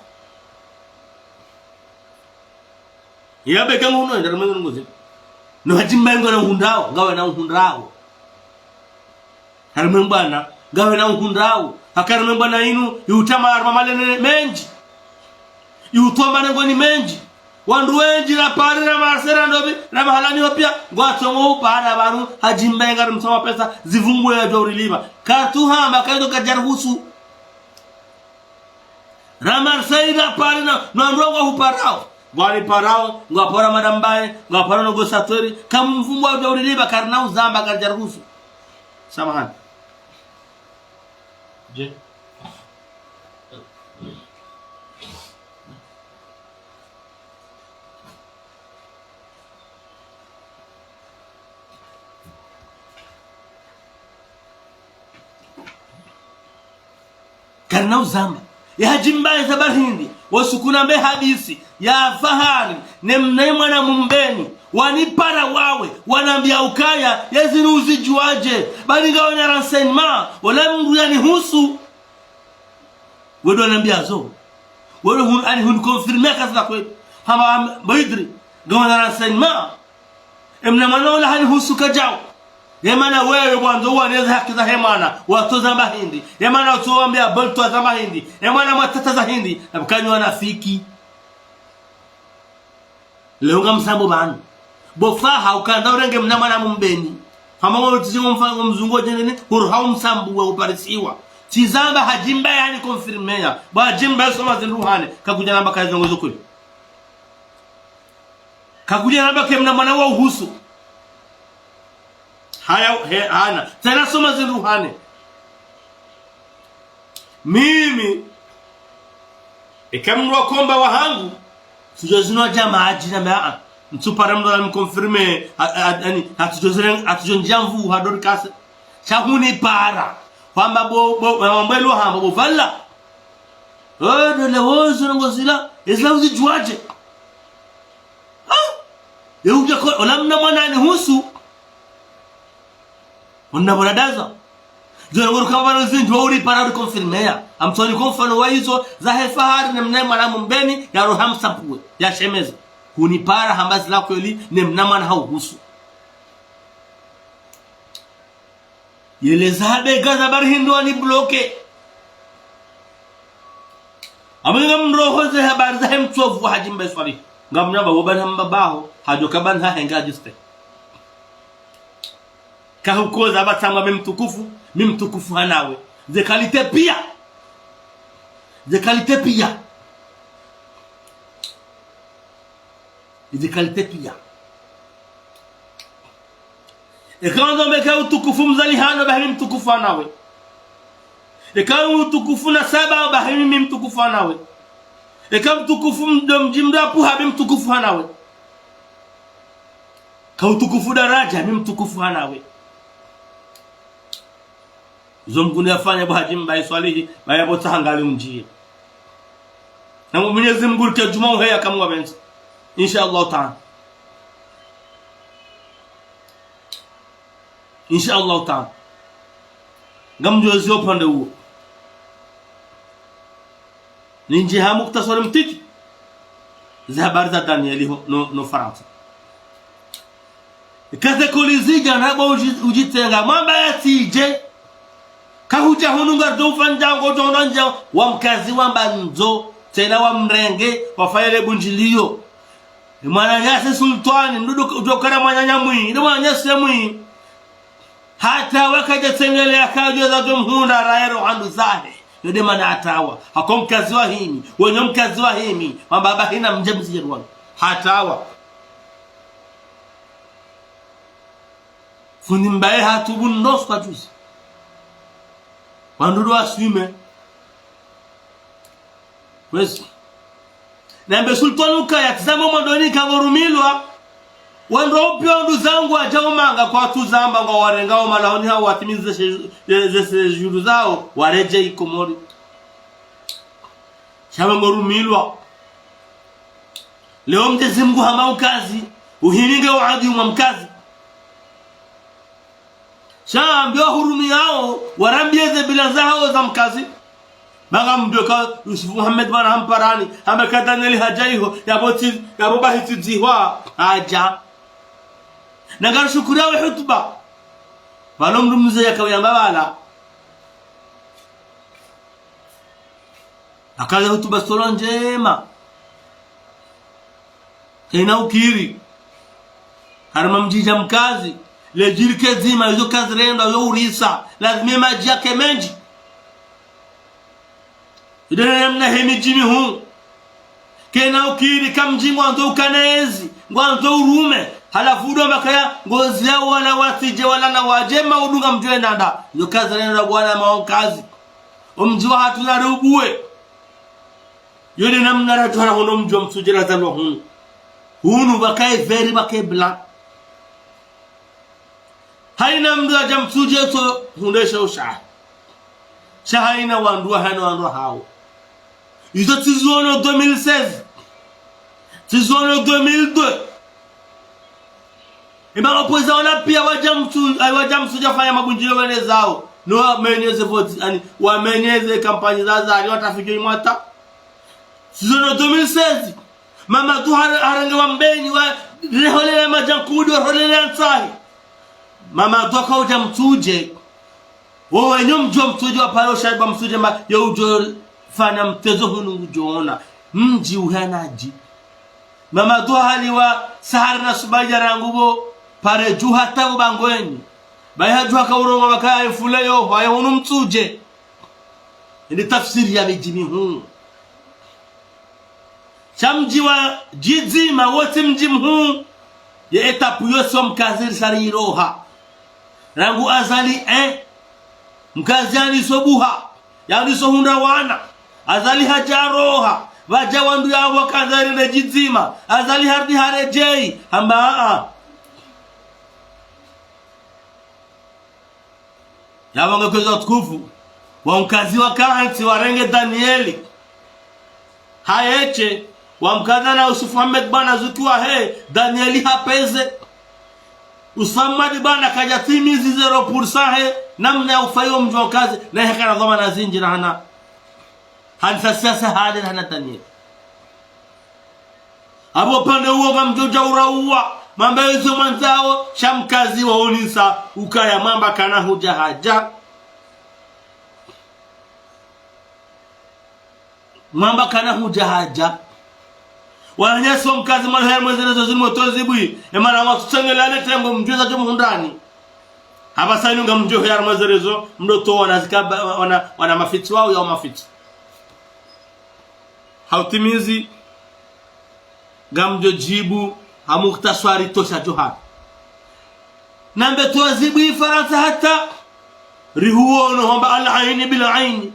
Ya Bege nguno, enda rumwe nguzi. No Hadji Mbaye ngwana uhundrao, ngwana uhundrao. Harimwe mbwana, ngwana uhundrao. Haka harimwe mbwana inu, iutama harumwa malene mendji. Iutwamba nengoni mendji. Wandru wendji na Paris na Marseille na ndopvi, na mahalani opia, ngwatsongo upara pvanu, Hadji Mbaye ngarimtsaha pesa, zivungwe yadjo uriliva. Katsuhamba, kaido kadjaruhusu. Na Marseille, na Paris, na, na ndrongo huparao. Ngwaniparao, ngwapara Madame Mbaye, ngwapara négociateur, kamumvumbu yadjo uriliva, karina uzamba, kadjaruhusu. Samahani. Je. Karina uzamba. Ya Hadji Mbaye za bahindi, wasuku nambe hadisi, ya Fahari, ne mna mwana Mumbeni, wanipara wawe, wanambia ukaya, yezinu uzidjuaje, bali ngawena renseignement, ola mndru yanihusu. Wedo wanambia zo. Wedo hun, ani hun confirmer kazi la kweli. Hamba, hamba, Baidri, ngawena renseignement. Emna mwana ola hanihusu kadjao. Ye mana wewe ngwandzo uwaneze haki za he mwana, watso zamba hindri. Ye mana watso wambia Bolto zamba hindri. Ye mana mwatata za hindri, na bukanyo wanafiki. Leo ngamsambo pvanu. Bo Faha ukandza urenge mna mwana Mumbeni. Hama ngo tsi ngo mfa-, ngo mzungu djenene, huru hau msambu wa uparisiwa. Tsizamba Hadji Mbaye yani confirmer ya. Bo Hadji Mbaye soma zindru hane, kakudja namba kazi ngo zo kweli. Kakudja namba ke mna mwana wa uhusu. Haya, he, hana. Tsena soma zindru hane. Mimi, eka mndru wakomba wahangu, tsudjo zinwa dja madji na mea, ntsupara mndru yaniconfirmer, a, a, ani, atsudjo zire, atsudjo ndjia mvu, hadori kase. Sha hunipara. Hwamba bo, bo, hwamba elo hamba bo pvala. Eh, dole wozo ndrongo zila, ezila uzidjuaje. Ha? Ye udja ko, ola mna mwana yanihusu. Onna bona daza. Zo ngoro kama pvanu zindji wa uripara uriconfirmer ya. Amtsoni konfano wa izo, za he Fahari ne mna mwana Mumbeni, ya roha msambuwe, ya shemeza. Hunipara hamba zila kweli, ne mna mwana hauhusu. Yele za habe gaza bari hindru wanibloquer. Amwe ngamroho ze habari za he mtsovu wa Hadji Mbaye Swalihi. Ngamnamba wo bana mbabaho, hadjo ka bana hahenga juste. Kahukoza batangwa mi mtukufu, mi mtukufu hanawe. Ze qualité pia. Ze qualité pia. Izi qualité pia. Eka ndo mbe ka utukufu mzalihano bahi mi mtukufu hanawe. Eka utukufu nasaba bahi mi mtukufu hanawe. Eka mtukufu mdo mdji mdo apvuha mi mtukufu hanawe. Ka utukufu daraja mi mtukufu hanawe. Zo Mngu niyafanya bo Hadji Mbaye Swalihi, baya bo tsaha ngali undjie. Na Mwenyezi Mngu rike djuma uheya kamwa benzi. Insha Allah Ta'ala. Insha Allah Ta'ala. Ngamdjo zi upande uwo. Nindji ha muktasari mtiti. Ze habari za Danieli ho, no, no Farantsa. Kaze kolizidja na bo uji-, ujitenga. Mwamba yatsidje. Kahudja hunu ngardo ufanya ngo djo ndja. Wa mkazi wamba ndzo. Tsena wa mrenge. Wafayele bundjiliyo. Mwananyasi sultwani. Mdudu udjokara mwananya mwi. Ndo mwananyasi ya mwi. Hata wakadja tsengele yakadjo za djo mhundra raero handu zahe. Yo de mana hatawa. Hako mkazi wa himi. Wenye mkazi wa himi. Wamba baba hina mdje mzije rwani. Hatawa. Fundi Mbaye hatubu ndosi kwa juzi. Wandru ndo waswime. Kwezi. Nambe sultwani ukaya, tizama mwandoni kangorumilwa. Wandru upya wandru zangu wadja umanga kwatsu zamba ngwawarenga wo malahoni hawo watimize ze she-, ze, ze séjour zawo, waredjei Komori. Sha wangorumilwa. Leo Mnyezi Mngu hama ukazi, uhininge waadi umwa mkazi. Sha mbe wahurumiyao, warambie ze bila zahawo za mkazi. Banga mdjoka Yusuf Muhammad bwana hamparani, hamba ka Danieli hadja iho, yabo tsi, yabo bahi tsi dzihwa, hadja. Na ngarishukuruo ye hutuba. Pvalo mndru mze yakao yamba pvala. Hakaza hutuba solo ndjema. Kayina ukiri. Harumwa mdji dja mkazi. Le djirike dzima, izo kazirendwa, yo urisa. Lazima madji yake mendji. Ndo namna he midji mihuu. Kayina ukiri ka mdji ngwandzo ukanezi, ngwandzo urume. Halafu ndo makaya, ngozi ya wala watsidje wala na wadje ma udunga mdji wendanda. Yo kazirendwa wala maonkazi. Omdji wahatru nari ubuwe. Yo nde namna radjuhana hunu mdji wa Mitsudje razalwa hunu. Hunu pvakaye vert pvakaye blanc. Hayina mndru yadja Mitsudje tso hundre sha ushaha. Sha hayina wandru wahana wandru hawo. Izo tsizono deux mille seize. Tsizono deux mille deux. Ema opposants wala piya wadja Mitsu-, ay, wadja Mitsudje wafanya mabundjilio wene zawo. No wamenyeze voti, ani, wamenyeze kampanyi za Azali, watafikiri mwata. Tsizono deux mille seize. Mamadou har-, harenge wa Mbeni wa reholele madjankudi, wareholele antsahi. Mamadou hakaudja Mitsudje. Wo wenye mdji wa Mitsudje wapvalo shaiba Mitsudje ma yo udjo fanya mtezo hunu udjo ona. Mdji uhana dji. Mamadou haliwa sahari na subaja rangu pvo pare dju hata ubangweni. Bayi hadju hakaurongoa pvaka ye mfule yo, waye hunu Mitsudje. Ndo tafsiri ya midji mihuu. Sha mdji wa djidzima wotsi mdji mhuu. Ye étape yotsi wa mkazi risari iroha. Rangu Azali, eh. Mkazi yaniso buha. Yaniso hundra wana. Azali hadja roha. Pvadja wandru yawo waka Azali ne djidzima. Azali harudi haredjeyi. Hamba, a, a. Yapvo nge kwezi watukufu, wa mkazi wakantsi warenge Danieli. Hayeshe, wa mkaza na Yusuf Mohamed bwana zuki wahe, Danieli hapveze. Yusuf Mohamed bwana kadja timizi zéro pour cent he, namna ya ufayo mdji wa mkazi, na heka na dhwamana zindji na hana. Hanisa siasa hale na hana Danieli. Apvo pvanu uwo ngamdjo dja urauwa, mwambe izo mwandzao, sha mkazi waonesa, ukaya mwamba kana hudja hadja. Mwamba kana hudja hadja. Wananyasi wa mkazi mwali haya mwezelezo zinu motozibwi, emana watsutsengelea le tengo mdjuza djo mhundrani. Hapvasa inu ngamdjo haya mwezelezo, mdo towa na zikaba, wana, wana mafitsi wawo ya mafitsi. Ha utimizi, ngamdjo djibu, ha mukhtaswari tosha djo hapvo. Nambe twazibu Ifarantsa hata, rihuono hamba al-aini bil-aini.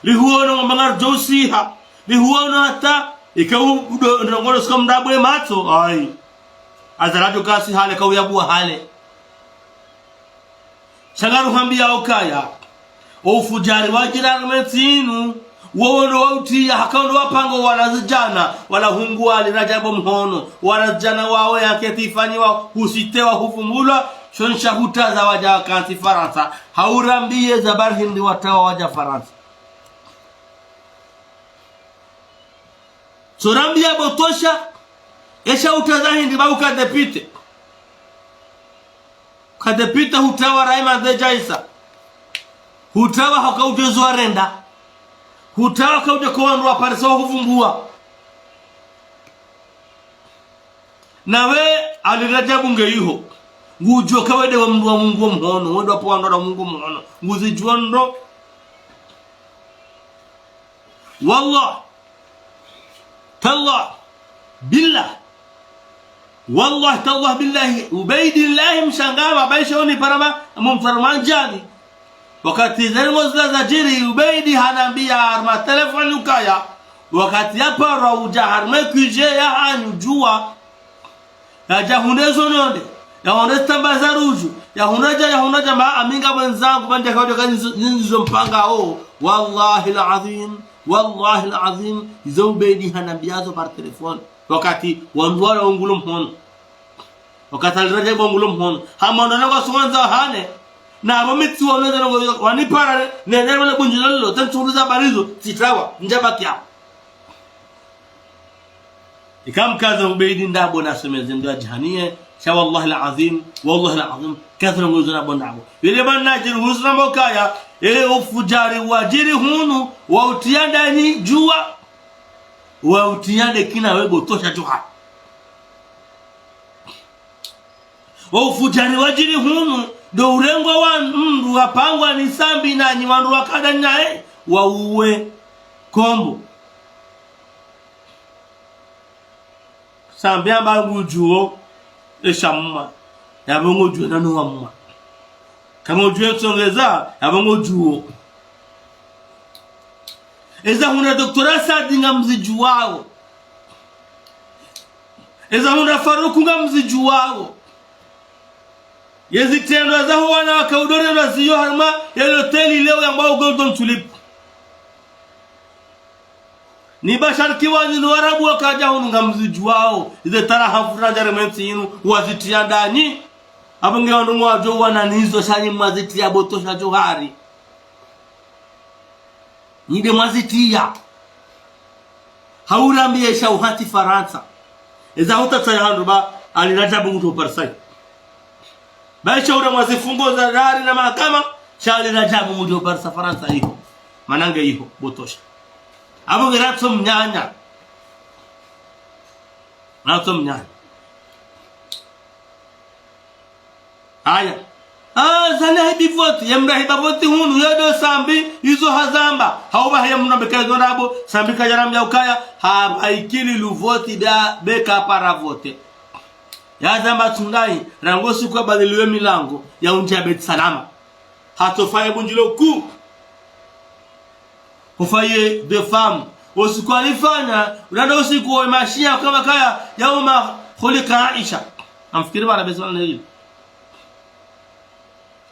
Rihuono hamba ngardjo usiha. Rihuono hata, ika u-, udo, ndrongono sika mdabwe matso, ayi. Azali hadjo kasi hale, kauyabuwa hale. Sha ngaruhambiyao ukaya, o ufudjari wadjiri harumwa entsi inu, wowo ndo wautiya, haka ndo wapanga wanazidjana, wala hungu wali Radjabu mhono, wanazidjana wawo yaketi ifanyiwa, husitewa, hufumbulwa, shonsha hutaza wadja wakantsi Farantsa, haurambiye za bari hindri watawa wadja Farantsa. Tsorambiya pvo tosha, esha hutaza hindri ba uka député. Ka député hutawa Rahima Ndedjaisa. Hutawa haka udjo zwa renda. Hutawa haka udjo ko wandru wa Paris wa huvumbuwa. Nawe Ali Radjabu nge iho. Ngudjo ka wende wa mndru wa Mungu wa mhono. Wende wapvo wandru wa Mungu wa mhono. Nguzidjuwa ndo. Wallah. Tallah. Billah. Wallah, tallah, billahi. Ubaidillahi mshangama, baisha oni parama, mumfarama ndjani. Wakati zari ngozila zadjiri, Ubaidi hanambiya harumwa telefoni ukaya. Wakati yapara udja harumwa kuje ya hanyu djuwa. Yadja hundre zo nonde, yahundre zitamba za rudju, yahundre dja, yahundre dja, ma, ami nga mwenzangu, bandja kaudja ka nizo, nizo mpanga o. Wallahi al-azim, wallahi al-azim, izo Ubaidi hanambiya zo par téléphone. Wakati wandru wala ungulo mhono. Wakati Ali Radjabu ungulo mhono. Hama ndo nanga suwanza hane. Na abo mitsi wano za nongo wanipara, ne, ne, wale bundjilolo, tantsuruza barizo, tsitawa, ndjabaki hapo. Ika mkaza Ubeidi ndapvo nasomeze ndo adjihaniye, Sha wallahi al-azim, wallahi al-azim, kathura ngozo na bonabo. Yele bana djiri husu na mokaya, e ufudjari wadjiri hunu, wa utiya ndani djuwa, wa utiya nde kina we Botosha Djuhar. Wa ufudjari wadjiri hunu, ndo urengwa wa mndru wapangwa ni Sambi na nyi wandru wakada naye, wa uwe kombo. Sambi amba ngudjuo esha mma, yapvo ngudjuo nanu wa mma. Kangudjuo etsongeza, yapvo ngudjuo. Eza hundra Docteur Saadi ngamzidjuwao. Eza hundra Faruku ngamzidjuwao. Yezitrendwa zaho wana wakaudore na ziyo harumwa ye loteli leo yambwao Golden Tulip. Ni Bashar Kiwani no Warabu wakadja hunu ngamzidjuwao. Ize tara hafura ndjare mwentsi inu wazitiya ndani. Apvo nge wandru mwadjo wana nizo sha nyi mwazitiya Botosha Djuhar. Nyi nde mwazitiya. Haurambiye sha uhati Farantsa. Eza hutatsa ya handru ba Ali Rajabu ngudjo parisa. Ba isha ura mwazifungo za dari na mahakama, sha Ali Rajabu ngudjo parisa Farantsa iho. Mana nge iho, Botosha. Apvo nge ratso mnyanya. Ratso mnyanya. Aya. Ah, zani hahibi voti, ye mndru hahiba voti hunu, ye ndo Sambi, izo hazamba. Hauba heye mndru ambeka izo ndrabo, Sambi kadjarambiya ukaya, hamba ikili lu voti da beka para vote. Yazamba tsundayi, rangu siku yabadiliwe milango, ya undjiya Beit Salama. Hatofa ye bundjilo kuu. Hufa ye de femme. Usiku alifanya, unanda usiku wa mashia kama kaya, yauma khulika Aisha. Amfikiri bana besi wana hili.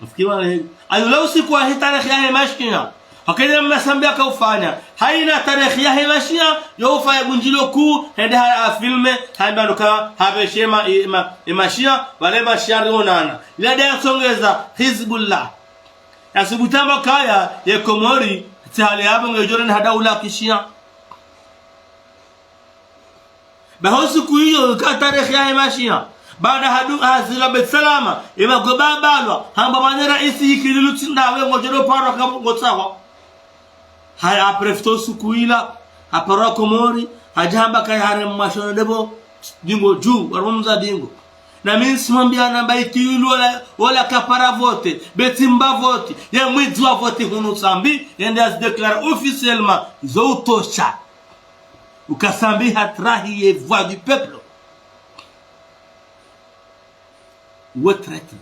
Amfikiri bana hili. Ayula usiku wa hii tarehi yahe mashia. Hakene mna Sambi yakaufanya. Hayina tarehi yahe mashia, yo ufa ye bundjilo kuu, hende ha, ha filme, hamba nuka, habe shema, ima, imashia, wale mashia rionana. Ila de yatsongeza, Hizbullah. Yasubutu amba kaya, ye Komori, tsi hali yapvo nge djore ni ha daula kishia. Ba ho siku iyo, ka tarehi yahe mashia. Baada hadu, hazila Beit Salama, ima goba balwa, hamba mane raisi ikili lu tsi ndawe ngudjo do parwa ka ngotsawa. Haya, aprofito suku ila, aparwa Komori, hadja hamba kaya hare mwashono debo, dingo dju, warumza dingo. Na mi ntsimwambiya namba ikili lu wala, wala kapara vote, be tsimba vote, ye mwidzi wa vote hunu Sambi, yende yazidéclare officiellement, zo utosha. Uka Sambi hatrahi ye voix du peuple. We traître.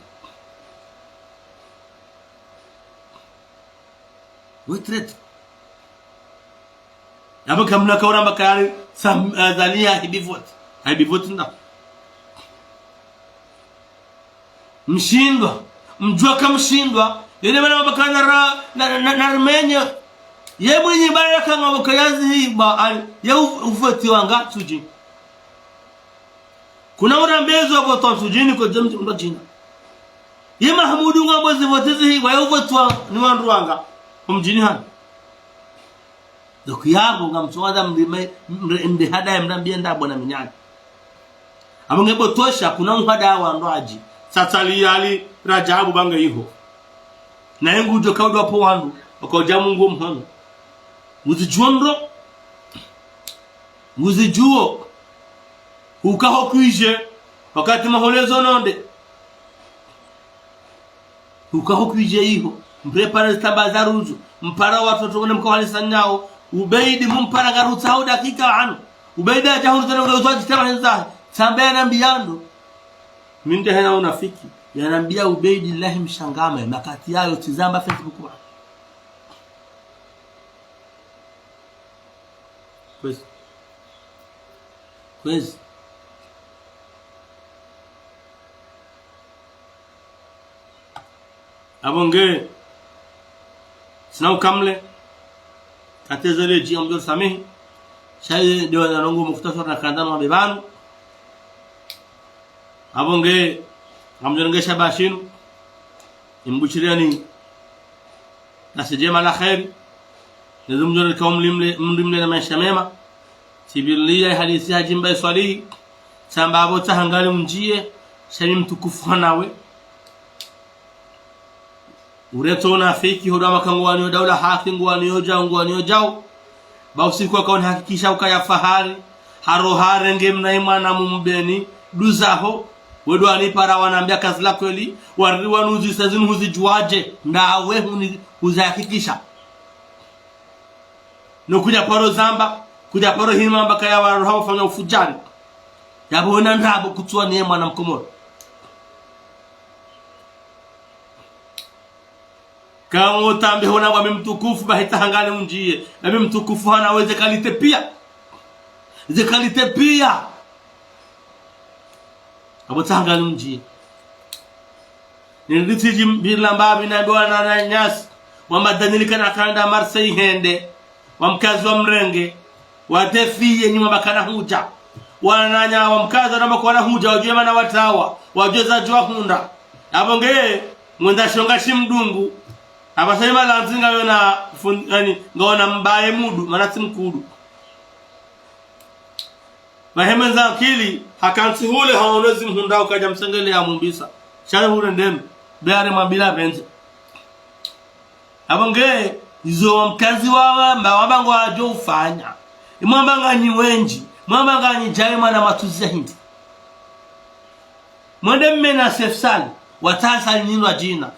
We traître. Yapvo kamna kauramba kayari Sam, eh, Azali hahibi voti. Hahibi voti nda. Mshindwa. Mdjuwa ka mshindwa. Yene mana mabakana ra, na, na, na, na rimenye. Ye mwinyi bara kanga wakayazi hii ba, ali, ye u, uvoti wanga Ntsudjini. Kuna urambezo voti wa Ntsudjini ko djemdji mba djina. Ye Mahamudu ngwambo zivoti zihi, waye uvotwa ni wandru wanga. Omdjini hanu. Donc yapvo ngamtsuwaza mrime, mre, mrihada ya mrambiye ndrabo na minyanya. Apvo nge Botosha, kuna uhada wa ndwaji. Satsali yali Rajabu ba nge iho. Na ye ngudjo kaudwa pvo wandru, wakaudja Mungu mhono. Nguzidjuo ndro. Nguzidjuo. Hukaho kwije, wakati maholezo nonde. Hukaho kwije iho, mprepare zitamba za rudzu, mpara watoto ngone mkawalisa nyawo, Ubeidi mumpara ngarutsaho dakika anu. Ubeidi hadja hunu tsena ngule uzwa djitama henza, tsambe yanambiya ndo. Mi nde hena unafiki, yanambiya Ubeidi lahi mshangama, makati yayo tsizamba Facebook wa. Kwezi. Kwezi. Apvo nge, tsina ukamle, katezele dji amdjol samihi, shaye dewa na longo mukhtasar na kandano wa bebanu. Apvo nge, ngamdjol nge shabashinu, imbuchiriyani, na sejema la kheri. Nezo mdjore ka umlimle, mlimle na maesha mema. Tsibirliya hadisi hadjimba iswalihi. Tsamba apvo tsaha ngali undjiye. Sha mi mtukufu hanawe. Uretso unafiki, hoda makangu waniyo daula haki, ngu waniyo djau, ngu waniyo djau. Ba usiku waka unihakikisha ukaya fahari. Haro harenge mna imwana mumbeni, duzaho. Wedo wanipara wanambia kazi la kweli. Wari wanuzisa zinu huzidjuwaje. Ndawe huni huzihakikisha. No kudja paro zamba, kudja paro hima mba kaya waroha wafanya ufudjari. Yabo wena ndrabo kutsuwa niye mwana mkomori. Kango tambe hona wa mi mtukufu, ba hita hangani undjiye. Ba mi mtukufu hanawe ze qualité piya. Ze qualité piya. Abo tsa hangani undjiye. Ninditsi dji mbila mbabi na ndo wananyasi. Wamba Daniel kana kanda Marseille hende. Wa mkazi wa mrenge. Watefiye nyuma ba kana hudja. Wananya wa mkazi wa namba kwa na hudja. Wadjuwe mana watawa. Wadjuwe za djuwa hundra. Abo nge, mwenda shonga shimdungu. Aba sa ima landzi ngayo na fun-, yani, ngayo na mbaye mudu, mana tsi mkudu. Ba hemendza akili, hakantsi hule haono zimhundra ukadja msengele ya mumbisa. Shale hule ndenu, be are mabila benze. Abo nge, izo wa mkazi wawa, mba wamba ngwadjo ufanya. Imwamba nganyi wendji, mwamba nganyi djaye mwana matuzi ya hindri. Mwende mmena sefsali, watasa nyinwa djina.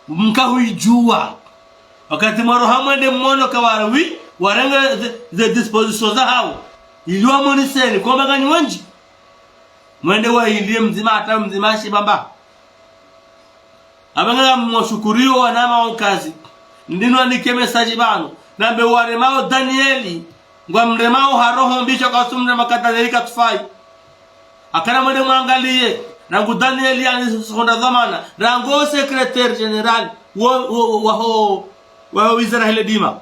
Mka huidjuwa. Wakati mwaroha mwende mwono kawarawi, warenge ze, ze disposition za hawo. Ili wamoniseni, kwamba nganyi wendji. Mwende wa iliye mdzima hata mdzima shibamba. Aba ngam mwashukuriyo wanama wa ukazi. Ndinu anike message banu. Nambe waremao Danieli. Ngwa mremao ha roho mbi sha kwatsu mrema ka Danieli katsufayi. Akana mwende mwangaliye. Rangu Danieli yani sihondra dhwamana. Rangu secrétaire général. Wa, wa, wa, wa ho, wa ho wizara hele dima.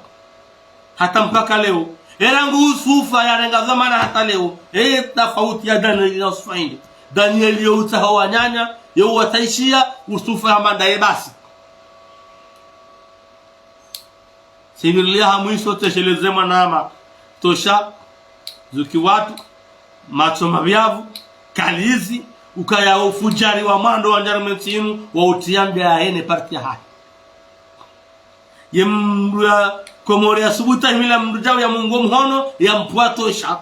Hata mpaka leo. Erangu Usufa yarenga dhwamana hata leo. Eye tafauti ya Danieli na Usufa hindri. Danieli yo utsaha wananya, yo uwataishiya, Usufa ya manda ye basi. Sibiriliya ha mwiso tesheleze mwanama. Tosha, zuki watu, matso mabyavu, kalizi, ukaya ufudjari wa mwando wa ndjari mwentsinu, wa utiyambia ya hene parti ya hahe. Ye mndru ya Komori ya subuta himila mndru djau ya mungo mhono ya mpwa tosha.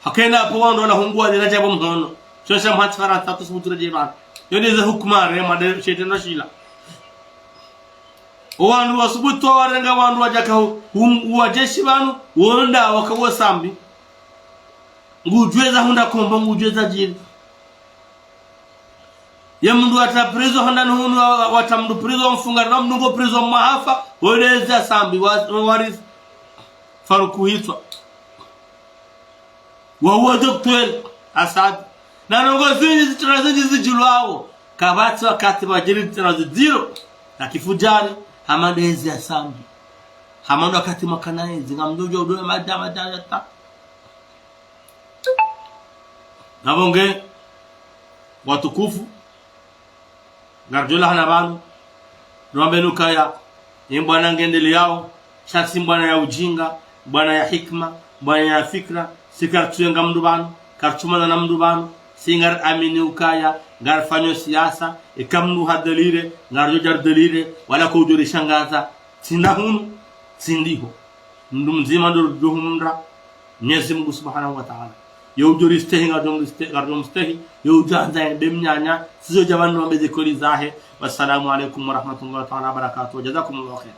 Hakenda apo wandru wala hungu wa dina djabo mhono. Shosha mhatsi Farantsa tu subutu redje bana. Yo ndeze hukuma re made shetendo shila. O wandru wa subutu wa warenga wandru wa djaka hu-, hum-, wa jeshi banu, wonda waka wa Sambi. Ngudjweza hundra kombo, ngudjweza djiri. Ye mndru watra prison handa nuhunu wa-, watra mndru prison mfunga, na mndru ngo prison mwahafa, woleza Sambi, wa-, wa-, warithi. Faruku hitswa. Wa uwa docteur Asad. Na nongo zindji zitrendwa zindji zidjulwawo. Kapvatsi wakati wadjiri zitrendwa zidziro. Na kifudjari, hama ndezi ya Sambi. Hama ndo wakati mwakana ezi, ngamdjo udjo udowe madja, madja, madja, ta. Nabo nge, watukufu, ngaridjo lahana banu, riwambe nukaya, ye mbwana ngendeleyao, sha tsi mbwana ya ujinga, mbwana ya hikima, mbwana ya fikira, si karitsuyenga mndru banu, karitsumana na mndru banu, si ngari amini ukaya, ngarifanyo siasa, eka mndru hadelire, ngaridjo dja ridelire, wala ko udjo rishangaza, tsi nda hunu, tsi ndiho. Mndru mdzima ndo ridjo humndra, Mwenyezi Mungu Subhanahu wa Ta'ala. Ye udjo ristehi, ngaridjo mriste-, ngaridjo mstehi. Ye udjo andza yende mnyanya, si zo dja banu wambe ze kweli zahe. Wassalamu alaikum warahmatullahi ta'ala wabarakatuh. Jazakumullahu khair.